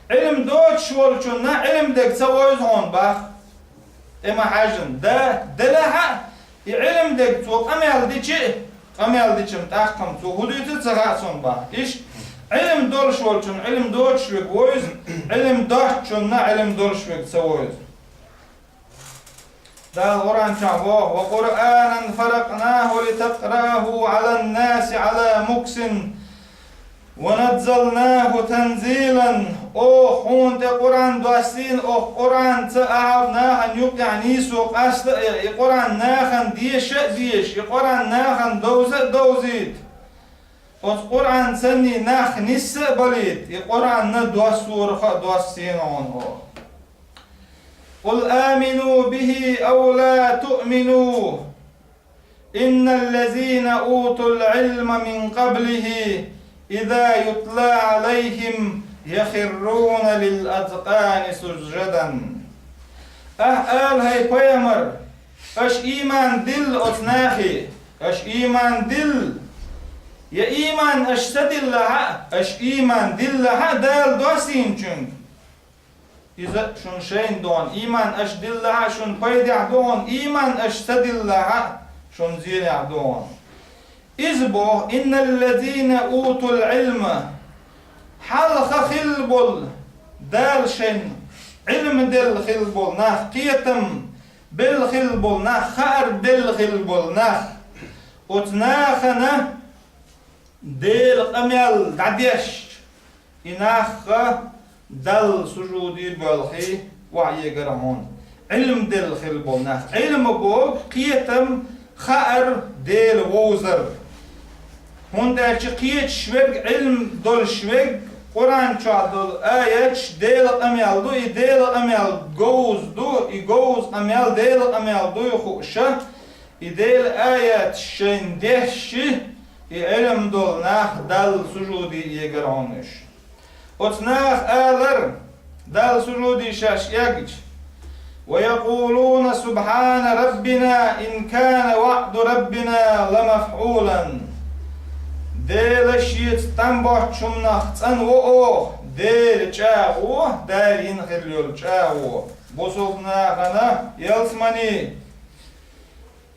Ӏилма доцуш волчунна Ӏилма дерг ца вовза хьуна боху, тӀе ма хьажжина. Да, делахь а, и Ӏилма дерг цо къамел дича а, къамел дича-м тӀаккха-м цо хӀун дуьйцу а ца хаьа суна боху. Иштта, Ӏилма долуш волчунна Ӏилма доцуш верг вовза, Ӏилма доцучунна Ӏилма долуш верг ца вовза. Дала Къуръан чохь боху: «Ва Къуръанан фаракънаху литакъраху Ӏалан-наси Ӏала муксин ва наззалнаху танзилан». Оха хьуна тӀе Къуръан доссийна, оха Къуръанца ахьа нахана юкъахь нийсо къаста а, и Къуръан нахана деша а деша, и Къуръан нахана довза а довзийта. Оцу Къуръан санний нах нисса а балийта, и Къуръанна доссорах а доссийна хьуна оха. «Къул амину бихи ав ла туъмину, инналлазина утул Ӏилма мин къаблихи, иза ютла Ӏалайхим, яхирруна лил азкъани сужжадан». Ахь ала, хӀай пайхамар, аша ийман дилла оцу нахе, аша ийман дилла, я ийман аша ца диллахь а, аша ийман диллахь а Дала доссийначуьнга. Иза шуна шайна догӀу, ийман аша диллахь а шуна пайдехь догӀу, ийман аша ца диллахь а шуна зенехь догӀу. Иза боху: «Инналлазина утул Ӏилма», хьалха хилла болу, Дала шайна Ӏилма делла хилла болу нах, кхетам белла хилла болу нах, хаар делла хилла болу нах, оцу нахана Делан къамел дӀадешча, и нахха Далла сужуде боьлхий охьаэгара хьуна. Ӏилма делла хилла болу нах. Ӏилма боху кхетам, хаар, Дела вовзар. ХӀунда аьлча кхеташ верг, Ӏилма долуш верг, Къуръан чохь долу аяташ Делан къамел ду, и Делан къамел говза ду, и говза къамел Делан къамел дуй хууша, и Делан аяташ шайна дешча, и Ӏилма долу нах Далла сужуде эгара хьуна уьш. Оцу наха алар, Далла сужуде шаьш эгча: «Ва якъулуна субхьана раббина ин кана ваъду раббина ламафъулан». Дела шеца тӀам боцчу хӀуманах цӀанво оха, Дела чӀагӀо, Дала йина хилла йолу чӀагӀо. Бусалба нахана ялсамани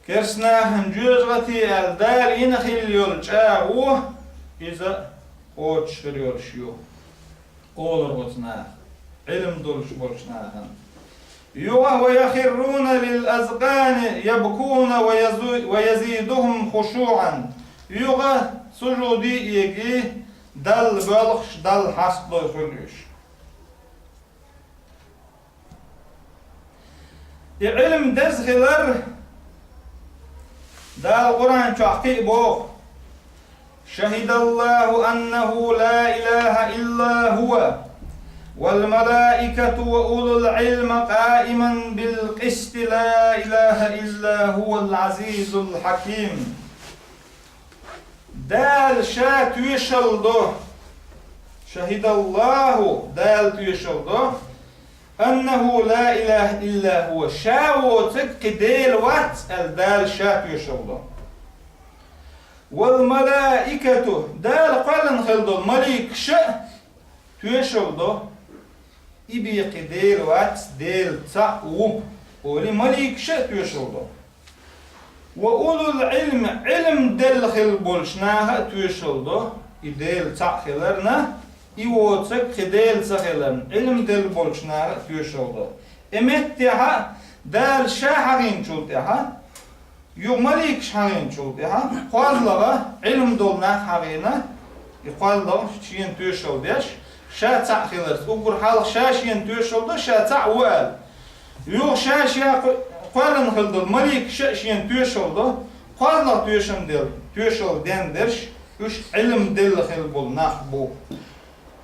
Керста нахана жоьжахати аьлла Дала йина хилла йолу чӀагӀо, иза кхочуш хир йолуш ю олура оцу наха, Ӏилма долуш болчу нахана. Юха: «Ва яхирруна лил азкъани ябкуна ва язу-, ва язидухум хушуӀан». Юха сужуде эги, Далла боьлхуш, Далла хьастадой хуьлу уьш. И Ӏилма деза хилар, Дала Къуръан чохь кхин а боху: «Шахидаллаху аннаху ла илаха илла хува, вал малаикату ва улул Ӏилма къаиман бил къисти, ла илаха илла хувал азизул хьаким». Дала Ша тоьшалла до. Шахидаллаху, Дала тоьшалла до. Аннаху ла илаха илла хува. Ша воцург кхин Дела вац аьлла, Дала Ша тоьшалла до. Вал малаикату, Дала кхоьллина хилла долу маликаша а тоьшалла до. И бен кхин Дела вац, Дела цхьаъ ву, олий, маликаша а тоьшалла до. Ва улул Ӏилми, Ӏилма делла хилла болчу наха а тоьшалла до, и Дела цхьаъ хиларна, и воцург кхин Дела ца хиларна, Ӏилма делла болчу наха а тоьшалла до. И меттехь а Дала Ша хьахийначул тӀаьхьа, юха маликаш хьахийначул тӀаьхьа кхозлагӀа Ӏилма долу нах хьахийна, и кхозлагӀа шена тоьшалла деш, Ша цхьаъ хиларца, уггар хьалха Ша шена тоьшалла до, Ша цхьаъ ву аьлла. Юха Ша Ша кхо-, кхоьллина хилла долу маликаша а шена тоьшалла до, кхозлагӀа тоьшалла дел-, тоьшалла ден дерш, уьш Ӏилма делла хилла болу нах бу.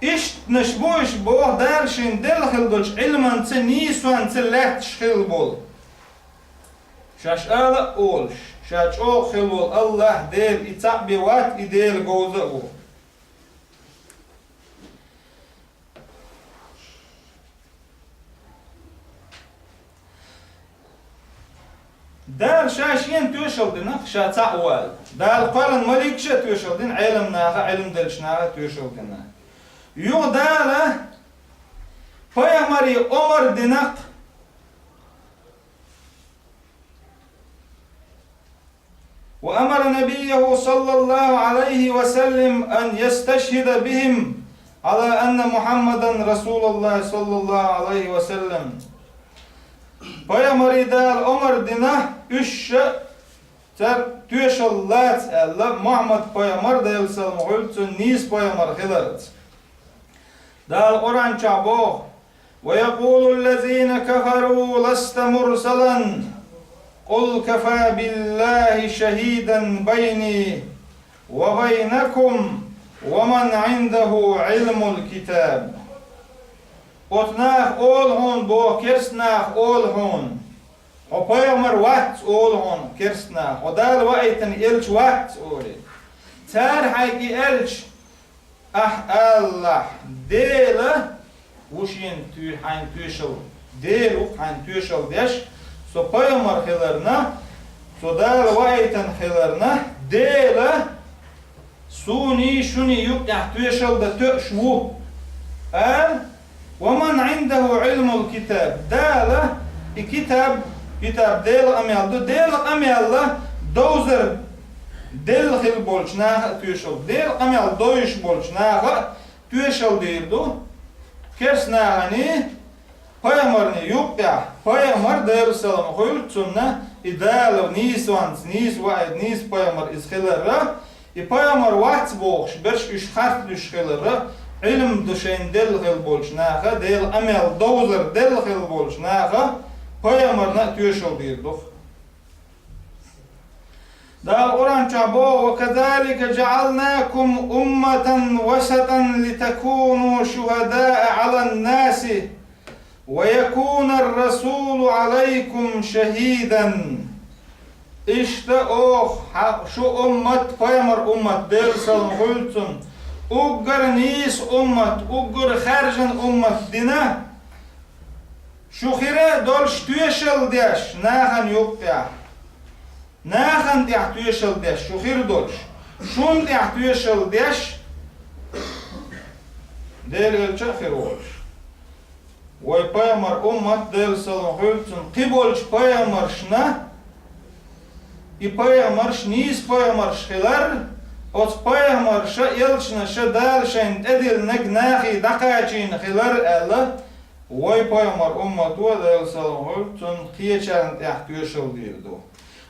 Ишттанаш бу уьш, боху, Дала шена делла хилла долчу Ӏилманца, нийсонца лаьтташ хилла болу. Шаьш ала а олуш, Ша чӀогӀа хилла волу АллахӀ Дела, и цхьаъ бен вац, и Дела говза а ву. Дала Ша Шена тоьшалла дина, Ша цхьаъ ву аьлла. Дала кхоьллина маликаша а тоьшалла дина, Ӏелам наха, Ӏилма деллачу наха а тоьшалла дина. Юха Дала пайхамаре омра дина-кх. وأمر نبيه صلى الله عليه وسلم أن يستشهد بهم على أن محمدا رسول الله صلى الله عليه وسلم. Пайхамаре Дала омра дина, уьш а цара тоьшалла лаца аьлла, Мухьаммад пайхамар, Делан салам хуьлда цунна, нийса пайхамар хиларца. Дала Къуръан чохь боху: ويقول الذين كفروا لست مرسلا قل كفى بالله شهيدا بيني وبينكم ومن عنده علم الكتاب. Оцу наха олу хьуна, боху, керста наха олу хьуна: «Хьо пайхамар вац», олу хьуна керста наха, «Хьо Дала ваийтина элча вац», олий. Цара хьайга и аьлча, ахь алалахь: «Дела ву шена туьй-, хьайна тоьшалла, Дела ву хьайна тоьшалла деш, со пайхамар хиларна, со Дала ваийтина хиларна, Дела суний, шуний юкъехь тоьшалла дан тоьуш ву», ала. «ومن عنده علم الكتاب». Дала и китаб, китаб Делан къамел ду, Делан къамел довзар делла хилла болчу наха а тоьшалла, Делан къамел довзуш болчу наха а тоьшалла дийр ду. Керста нахана пайхамарна юкъехь, пайхамар, Делан салам хуьлда цунна, и Дала нийсонца, нийса ваийта, нийса пайхамар иза хиларра, и пайхамар вац бохуш берш уьш харц луьйш хиларра, Ӏилма ду шайна делла хилла болчу наха, Делан къамел довзар делла хилла болчу наха пайхамарна а тоьшалла дийр ду-кх. Дала Къуръан чохь боху: «وكذلك جعلناكم أمة وسطا لتكونوا شهداء على الناس ويكون الرسول عليكم شهيدا». Иштта оха хьа-, шу уммат, пайхамар уммат, Делан салам хуьлда цунна, уггар нийса уммат, уггар хаьржина уммат дина, шу хир долуш тоьшалла деш нахана юкъехь. Нахана тӀехь тоьшалла деш шу хир долуш, шуна тӀехь тоьшалла деш Делан элча а хир волуш. Вай пайхамар уммат, Делан салам хуьлда цунна, кхиболчу пайхамаршна И пайхамарш нийса пайхамарш хилар, оцу пайхамарша, элчанаша Дала шайна тӀедиллинарг нахе дӀакхачийна хилар аьлла, вай пайхамар уммато, Делан салам хуьлда цунна, кхечарна тӀехь тоьшалла дийр ду.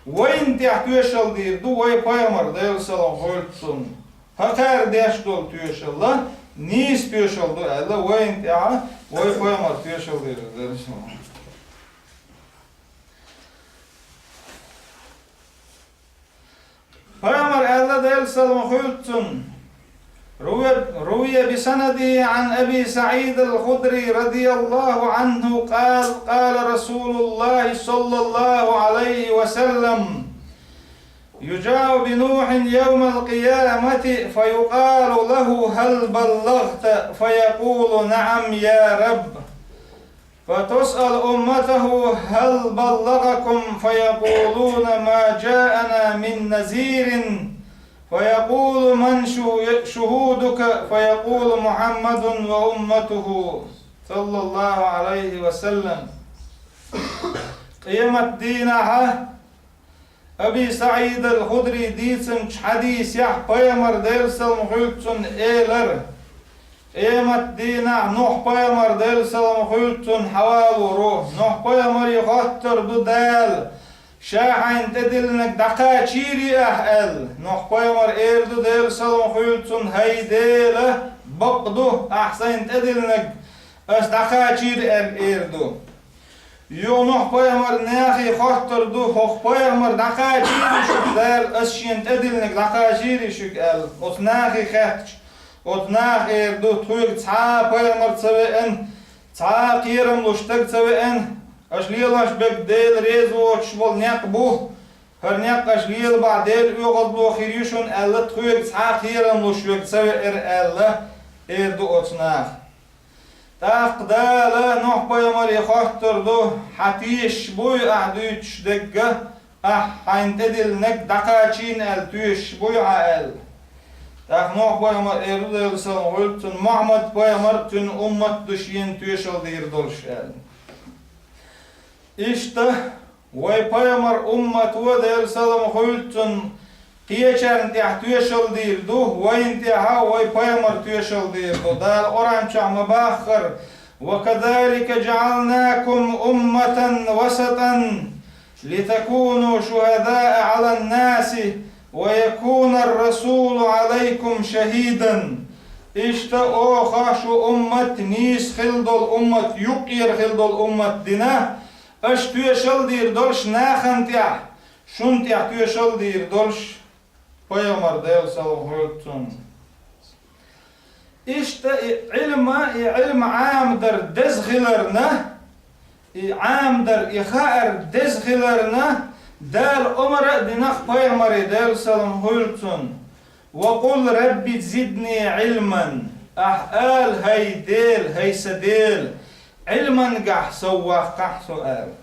Вайна тӀехь тоьшалла дийр ду вай пайхамар, Делан салам хуьлда цунна. ХӀокхара деш долу тоьшалла нийса тоьшалла ду аьлла, вайна тӀехь вай пайхамар тоьшалла дийр ду, Делан салам хуьлда цунна. Пайхамар аьлла, Делан салам хуьлда цунна: روي بسنده عن أبي سعيد الخدري رضي الله عنه قال: قال رسول الله صلى الله عليه وسلم: يجاء بنوح يوم القيامة فيقال له: هل بلغت؟ فيقول: نعم يا رب. فتسأل أمته: هل بلغكم؟ فيقولون: ما جاءنا من نذير. فيقول: من شو-، شهودك؟ فيقول: محمد وأمته، صلى الله عليه وسلم. Къемат дийнахьа Аби СаӀид ал-Худри дийцинчу хьадисехь пайхамар, Делан салам хуьлда цунна, элира: къемат дийнахь Нухь пайхамар, Делан салам хуьлда цунна, хьавалор ву. Нухь пайхамаре хоттур ду Дала: ша хьайна тӀедиллинарг дӀакхачийрий ахь аьлла. Нухь пайхамар эр ду, Делан салам хуьлда цунна: хӀай Дела, бакъ ду, ахь сайна тӀедиллинарг ас дӀакхачийра аьлла эр ду. Юха Нухь пайхамар нахе хоттур ду: хӀокху пайхамар дӀакхачийрий шуьга Дала, ас шена тӀедиллинарг дӀакхачийрий шуьга аьлла. Оцу нахе хаьттича, оцу наха эр ду: тхоьга цхьа а пайхамар ца веана, цхьа а кхерам луш стаг ца веана, аша лелош берг Дела реза воцуш болу некъ бу, хӀара некъ аша лелабахь Делан оьгӀазло хир ю шуна аьлла, тхоьга цхьа а кхерам луш верг ца веара аьлла, эр ду оцу наха. ТӀаккха Дала Нухь пайхамаре хоттур ду: хьан тешаш буй ахь дуьйцуш дерг, ахь хьайна тӀедиллинарг дӀакхачийна аьлла, тешаш буй хьан аьлла. ТӀаккха Нухь пайхамар эр ду, Делан салам хуьлда цунна: Мухьаммад пайхамар а, цуьнан уммат а ду шена тоьшалла дийр долуш аьлла. Иштта, вай пайхамар уммато, Делан салам хуьлда цунна, кхечарна тӀехь тоьшалла дийр ду, вайна тӀехь а вай пайхамар тоьшалла дийр ду. Дала Къуръан чохь ма-баххара: وكذلك جعلناكم أمة وسطا لتكونوا شهداء على الناس ويكون الرسول عليكم شهيدا. Иштта оха шу уммат, нийса хилла долу уммат, юккъера хилла долу уммат дина, аша тоьшалла дийр долуш нахана тӀехь, шуна тӀехь тоьшалла дийр долуш пайхамар, Делан салам хуьлда цунна. Иштта и Ӏилма, и Ӏилма Ӏамадар деза хиларна, и Ӏамадар, и хаар деза хиларна, Дала омра а динах пайхамаре, Делан салам хуьлда цунна: وقل رب زدني علما. Ахь ала: хӀай Дела, хӀай сан Дела, Ӏилманехь сов ваккхахь со аьлла.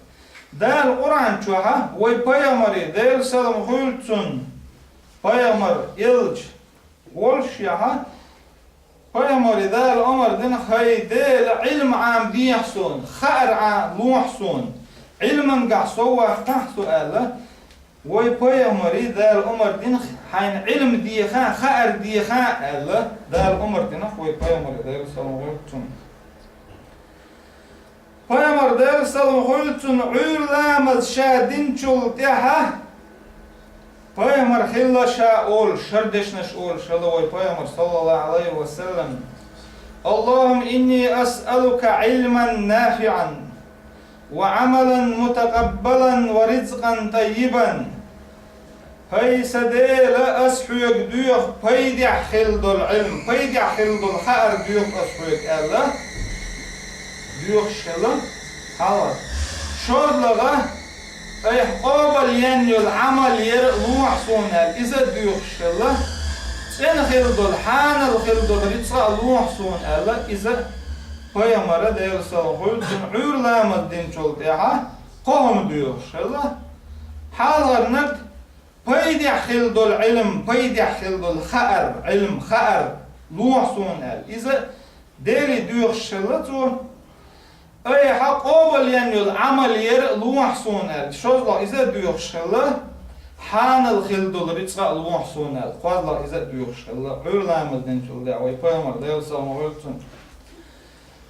Дала Къуръан чохь вай пайхамаре, Делан салам хуьлда цунна, пайхамар, элча волушехь, пайхамаре Дала омра дина: хӀай Дела, Ӏилма Ӏамадехьа суна, хаар Ӏамалохьа суна, Ӏилманехь сов ваккхахь со аьлла. Вай пайхамаре Дала омра дина: хьайна Ӏилма деха, хаар деха аьлла, Дала омра дина вай пайхамаре, Делан салам хуьлда цунна. Пайхамар, Делан салам хуьлда цунна, Ӏуьйра ламаз ша динчул тӀаьхьа, пайхамар хилла ша олуш, шара дешнаш олуш хилла вай пайхамар, саллаллаху Ӏалайхи ва саллам: اللهم إني أسألك علما نافعا وعملا متقبلا ورزقا طيبا. ХӀай сан Дела, ас хьоьга доьху пайдехь хилла долу Ӏилма, пайдехь хилла долу хаар доьху ас хьоьга аьлла, доьхуш хилла хьалха. ШоллагӀа, айхьа къобал ян йолу Ӏамал яра а лохьа суна аьлла, иза а доьхуш хилла, цӀена хилла долу, хьанал хилла долу рицкъа а лохьа суна аьлла, иза пайхамара, Делан салам хуьлда цунна, Ӏуьйра ламаз динчул тӀаьхьа кхо хӀума доьхуш хилла. Хьалхарниг, пайдехь хилла долу Ӏилма, пайдехь хилла долу хаар, Ӏилма, хаар лохьа суна аьлла, иза Деле доьхуш хилла цо. Айхьа къобал ян йолу Ӏамал яра а лохьа суна аьлла, шозлагӀа иза а доьхуш хилла. хьанал хила долу рицкъа а лохьа суна аьлла, кхозлагӀа иза а доьхуш хилла, Ӏуьйра ламаз динчул тӀаьхьа вай пайхамар Делан салам хуьлу цунна.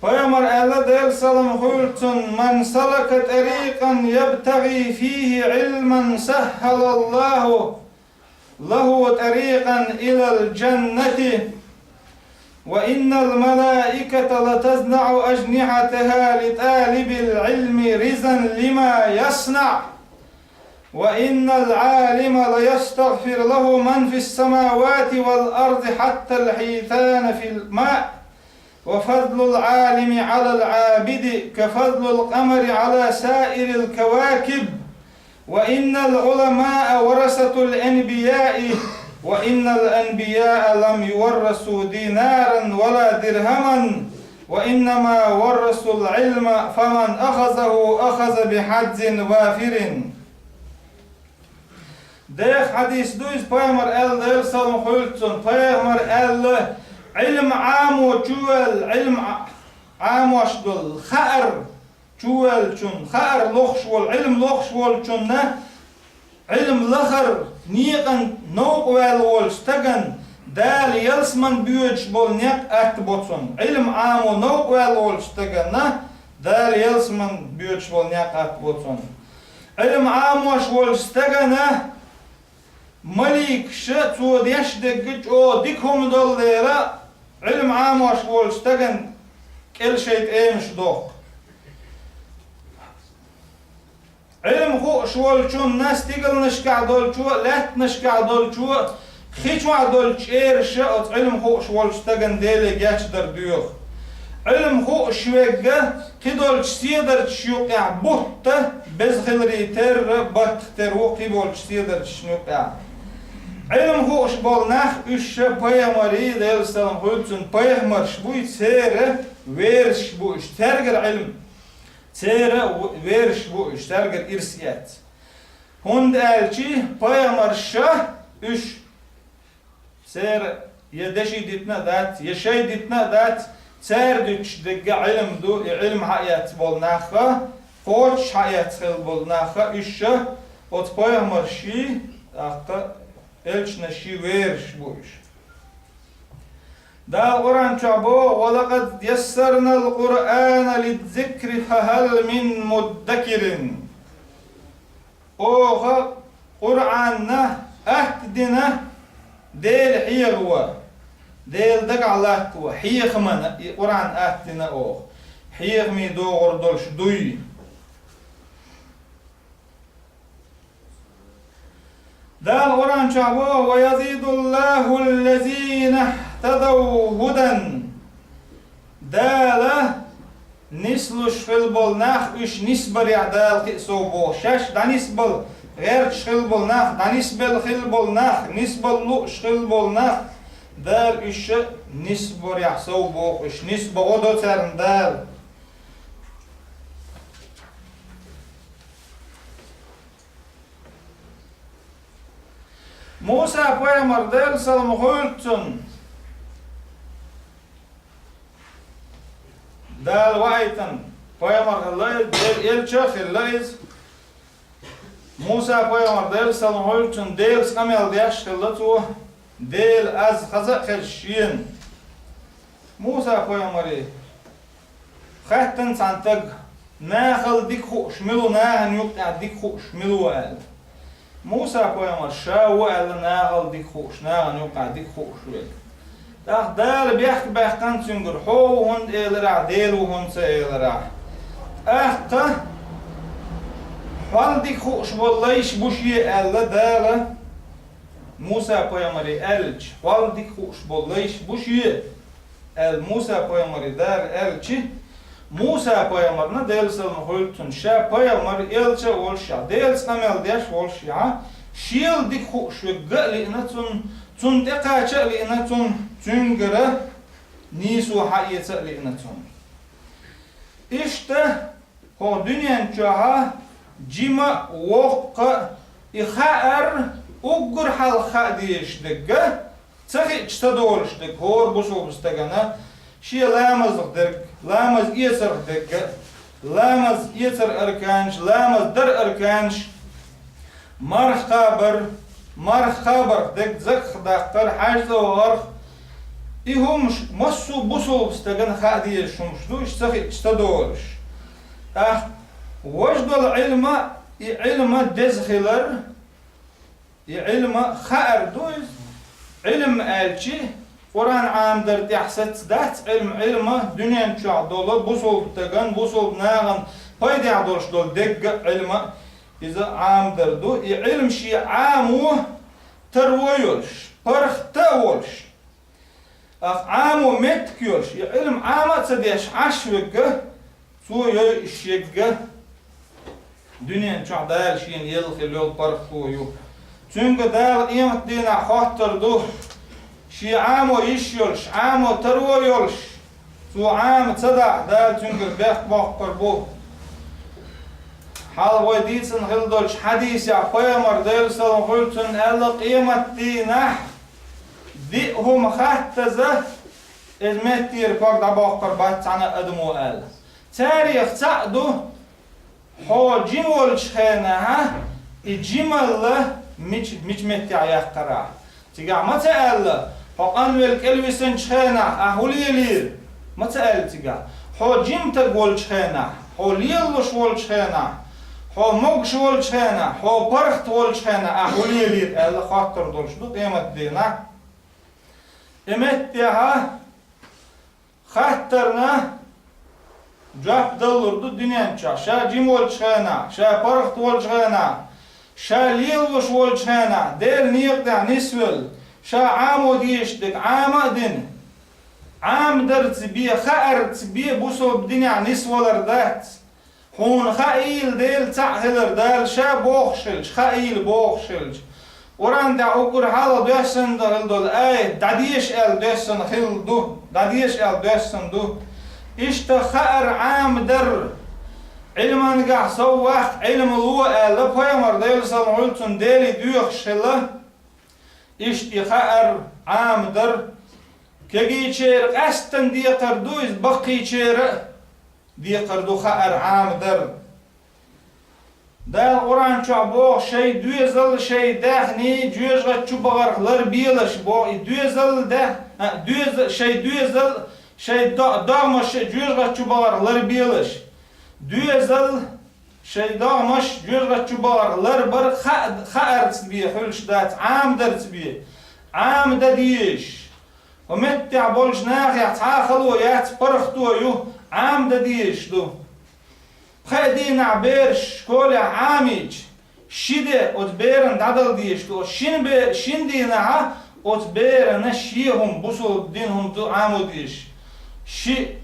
Пайхамар аьлла, Делан салам хуьлу цунна: «Ман салака тарикъан ябтагӀи фихи Ӏилман саххалаллаху лаху тарикъан илал джаннати, ва иннал малаиката латазнаӀу ажнихатаха литалибил Ӏилми ризан лима яснаӀ». وإن العالم ليستغفر له من في السماوات والأرض حتى الحيتان في الماء، وفضل العالم على العابد كفضل القمر على سائر الكواكب، وإن العلماء ورثة الأنبياء، وإن الأنبياء لم يورثوا دينارا ولا درهما، وإنما ورثوا العلم، فمن أخذه أخذ بحظ وافر. Деха хьадис ду иза, пайхамар аьлла, Делан салам хуьлу цунна, пайхамар аьлла: «Ӏилма Ӏамо чувоьлла, Ӏилма Ӏа-, Ӏамош долу, хаар чувоьллачунна, хаар лохуш волу, Ӏилма лохуш волчунна, Ӏилма лахар некъан новкъа ваьлла волчу стагана Дала ялсаман боьдуш болу некъ атта бо цунна». Ӏилма Ӏамо новкъа ваьлла волчу стагана Дала ялсаман боьдуш болу некъ атта бо цунна. Ӏилма Ӏамош волчу стагана маликаша цо деш дерг чӀогӀа дика хӀума долу дела, Ӏилма Ӏамош волчу стагана кӀел шайн тӀемаш дохку. Ӏилма хууш волчунна стигалнашкахь долчо а, лаьттанашкахь долчо а, хи чохь долчу чӀераша оцу Ӏилма хууш волчу стагана Деле гечдар доьху. Ӏилма хууш верг кхидолчу седарчаш юккъехь бутта, беза хиларе терра, баттах тера ву кхиболчу седарчашна юккъехь. Ӏилма хууш болу нах, уьш ша пайхамарий, Делан салам хуьлу цунна, пайхамарш буй, церан верасаш бу уьш, цаьргара Ӏилма, церан верасаш бу уьш, цаьргара ирс эцна. ХӀунда аьлча пайхамарша уьш церан я деши дитина а дац, я шай дитина а дац, цара дуьтуш дерг Ӏилма ду, и Ӏилма хьаэцна болу нахха, кхочуш хьаэцна хилла болу нахха, уьш ша оцу пайхамарший, тӀаккха элчанашший верасаш бу уьш. Дала Къуръан чохь боху: «Ва лакъад яссарнал Къуръана лиззикри фахал мин муддакирин». Оха Къуръанна атта дина Дела хьехаво, Дела дагахь латтаво, хьехамана и Къуръан атта дина оха. Хьехаме догӀур долуш дуй? Дала Къуръан чохь боху: «Ва язидуллаху ллазина хтадав хӀудан». Дала нислуш хилла болу нах, уьш нисбарехь Дала кхин а сов боху. Шаьш дӀанисбала гӀерташ хилла болу нах, дӀанисбелла хилла болу нах, нисбала лууш хилла болу нах, Дала уьш нисбарехь сов боху, уьш нисбан гӀо до царна Дала. Муса пайхамар, Делан салам хуьлу цунна, Дала ваийтина пайхамар хилла иза, Делан элча а хилла иза. Муса пайхамар, Делан салам хуьлу цунна, Делаца къамел деш хилла цо, Дела аз хаза а хезаш шена. Муса пайхамаре хаьттина цхьана стага: «Нахал дика хууш мила ву, нахана юккъехь дика хууш мила ву?» – аьлла. Муса пайхамар ша ву аьлла нахал дика хууш, нахана юккъехь дика хууш верг. ТӀаккха Дала бехк баьккхина цуьнгара, хьо ву хӀунда элира ахь, Дела ву хӀунда ца элира ахь. ТӀаккха хьол дика хууш болу лайш бу шен аьлла Дала Муса пайхамаре аьлча, хьол дика хууш болу лайш бу шен аьлла Муса пайхамаре Дала аьлча, Муса пайхамарна, Делан салам хуьлу цунна, ша пайхамар, элча а волушехь, Делаца къамел деш волушехь, шел дика хууш верг а лиъна цунна, цунна тӀекхача а лиъна цунна, цуьнгара нийсо хьаэца а лиъна цунна. Иштта, хӀокху дуьнен чохь жима а, воккха а, и хаар уггар хьалха хаа дезаш дерг а, ца хиъча ца долуш дерг, хӀора бусулба стагана шен ламазах дерг, ламаз эцарх дерг а, ламаз эцар арканаш, ламаз дар арканаш, Марха кхабар, марха кхабарх дег закъах даккхар, хьаьж цӀа вахарх, и хӀумаш массо а бусалба стагана хаа дезаш хӀумаш ду, уж ца хиъча ца долуш. ТӀаккха важа долу Ӏилма, и Ӏилма деза хилар, и Ӏилма хаар ду иза. Ӏилма аьлчи, Къуръан Ӏамадар тӀехь саца дац Ӏилма, Ӏилма дуьнен чохь долу бусалба стагана, бусалба нахана пайдехь долуш долу дегга а Ӏилма иза Ӏамадар ду. И Ӏилма шен Ӏамо таро йолуш, паргӀат а волуш, ах Ӏамо меттиг йолуш, и Ӏилма Ӏама а ца деш Ӏаш верг, цо йойуш ерг дуьнен чохь Дала шена елла хилла йолу паргӀато ю. Цуьнга Дала къематдийнахь хоттур ду, шен Ӏамо йиш йолуш, Ӏамо таро йолуш, цо Ӏама ца дахь, Дала цуьнгара бехк боккхур бу. Хьалха вай дийцина хилла долчу хьадисехь пайхамар, Делан салам хуьлда цунна, аьлла, къематдийнахь диъ хӀума хаттаза, иза меттера ког дӀабоккхур бац цхьана а адамо аьлла. Царех цхьаъ ду, хьо жима волчу хенахь, и жималла мича, мича меттехь яккхарахь. Цигахь ма ца аьлла, хьо къанвелла кӀелвисинчу хенахь ахь хӀун лелийра? Ма ца аьлла цигахь. Хьо жима стаг волчу хенахь, хьо лелалуш волчу хенахь, хьо могуш волчу хенахь, хьо паргӀат волчу хенахь ахь хӀун лелийра аьлла, хоттур долуш ду къематдийнахь. И меттехь хаттарна жоп даллур ду дуьнен чохь, ша жима волчу хенахь, ша паргӀат волчу хенахь, ша лелалуш волчу хенахь, Делан некъа тӀехь нисвелла, ша Ӏамо дезаш дерг Ӏама а дина. Ӏамадарца бен, хаарца бен бусалба динехь нисвалар дац. Хьуна хаийла Дела цхьаъ хилар, Дала ша бохуш хилча, хаийла бохуш хилча. Къуръан тӀехь уггар хьалха доьссина хилла долу аят дӀадеша аьлла доьссина хилла ду, дӀадеша аьлла доьссина ду. Иштта хаар Ӏамадар, Ӏилманехь сов ваккха Ӏилма ло аьлла, пайхамар, Делан салам хуьлда цунна, Деле доьхуш хилла. Иштта и хаар Ӏамадар, кегийчеран къаьсттина декхар ду иза, баккхийчеран а декхар ду хаар Ӏамадар. Дала Къуръан чохь боху: «Шайн доьзал, шайн даьхний жоьжахати чу бахарх ларбелаш», боху, и доьзал, даьх-, а, доьза-, шайн доьзал, шайн до-, догӀмаш жоьжахати чу бахарх ларбелаш. Доьзал, шайн догӀмаш жоьжахати чу бахарх ларбар хаа-, хаарца бен хуьлуш дац, Ӏамадарца бен. Ӏамадан дезаш. Хьо меттехь болчу нахехь цхьа а хало яц, паргӀато ю, Ӏамадан дезаш ду. Пхеа дийнахь бераш школехь Ӏамийча, ши де оцу берана дӀадала дезаш ду. Оцу шина бе-, шина дийнахьа оцу берана шен хӀума, бусалба дина хӀума ду Ӏамо дезаш. Ши-,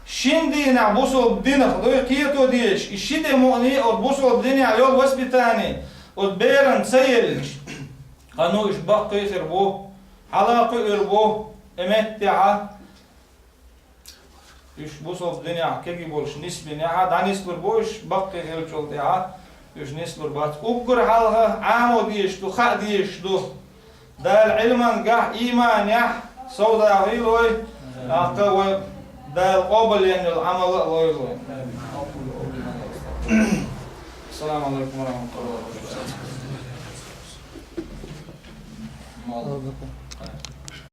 шина дийнахь бусалба динах дуй кхето дезаш. И ши де мукъане оцу бусалба динехь йолу воспитание оцу берана ца елча, ткъа ну уьш баккхий хир бу, хьала кхуьур бу, и меттехьа. Уьш бусалба динехь кегий болуш нисбинехьа, дӀанислур бу уьш, баккхий хиллачул тӀаьхьа уьш нислур бац. Уггар хьалха Ӏамо дезаш ду, хаа дезаш ду. Дала Ӏилманехь, ийманехь совдахийла вай, тӀаккха вай Дала къобалйина йолу Ӏамал а лойла вай. Ассаламу алейкум ва рахматуллахи ва баракатух.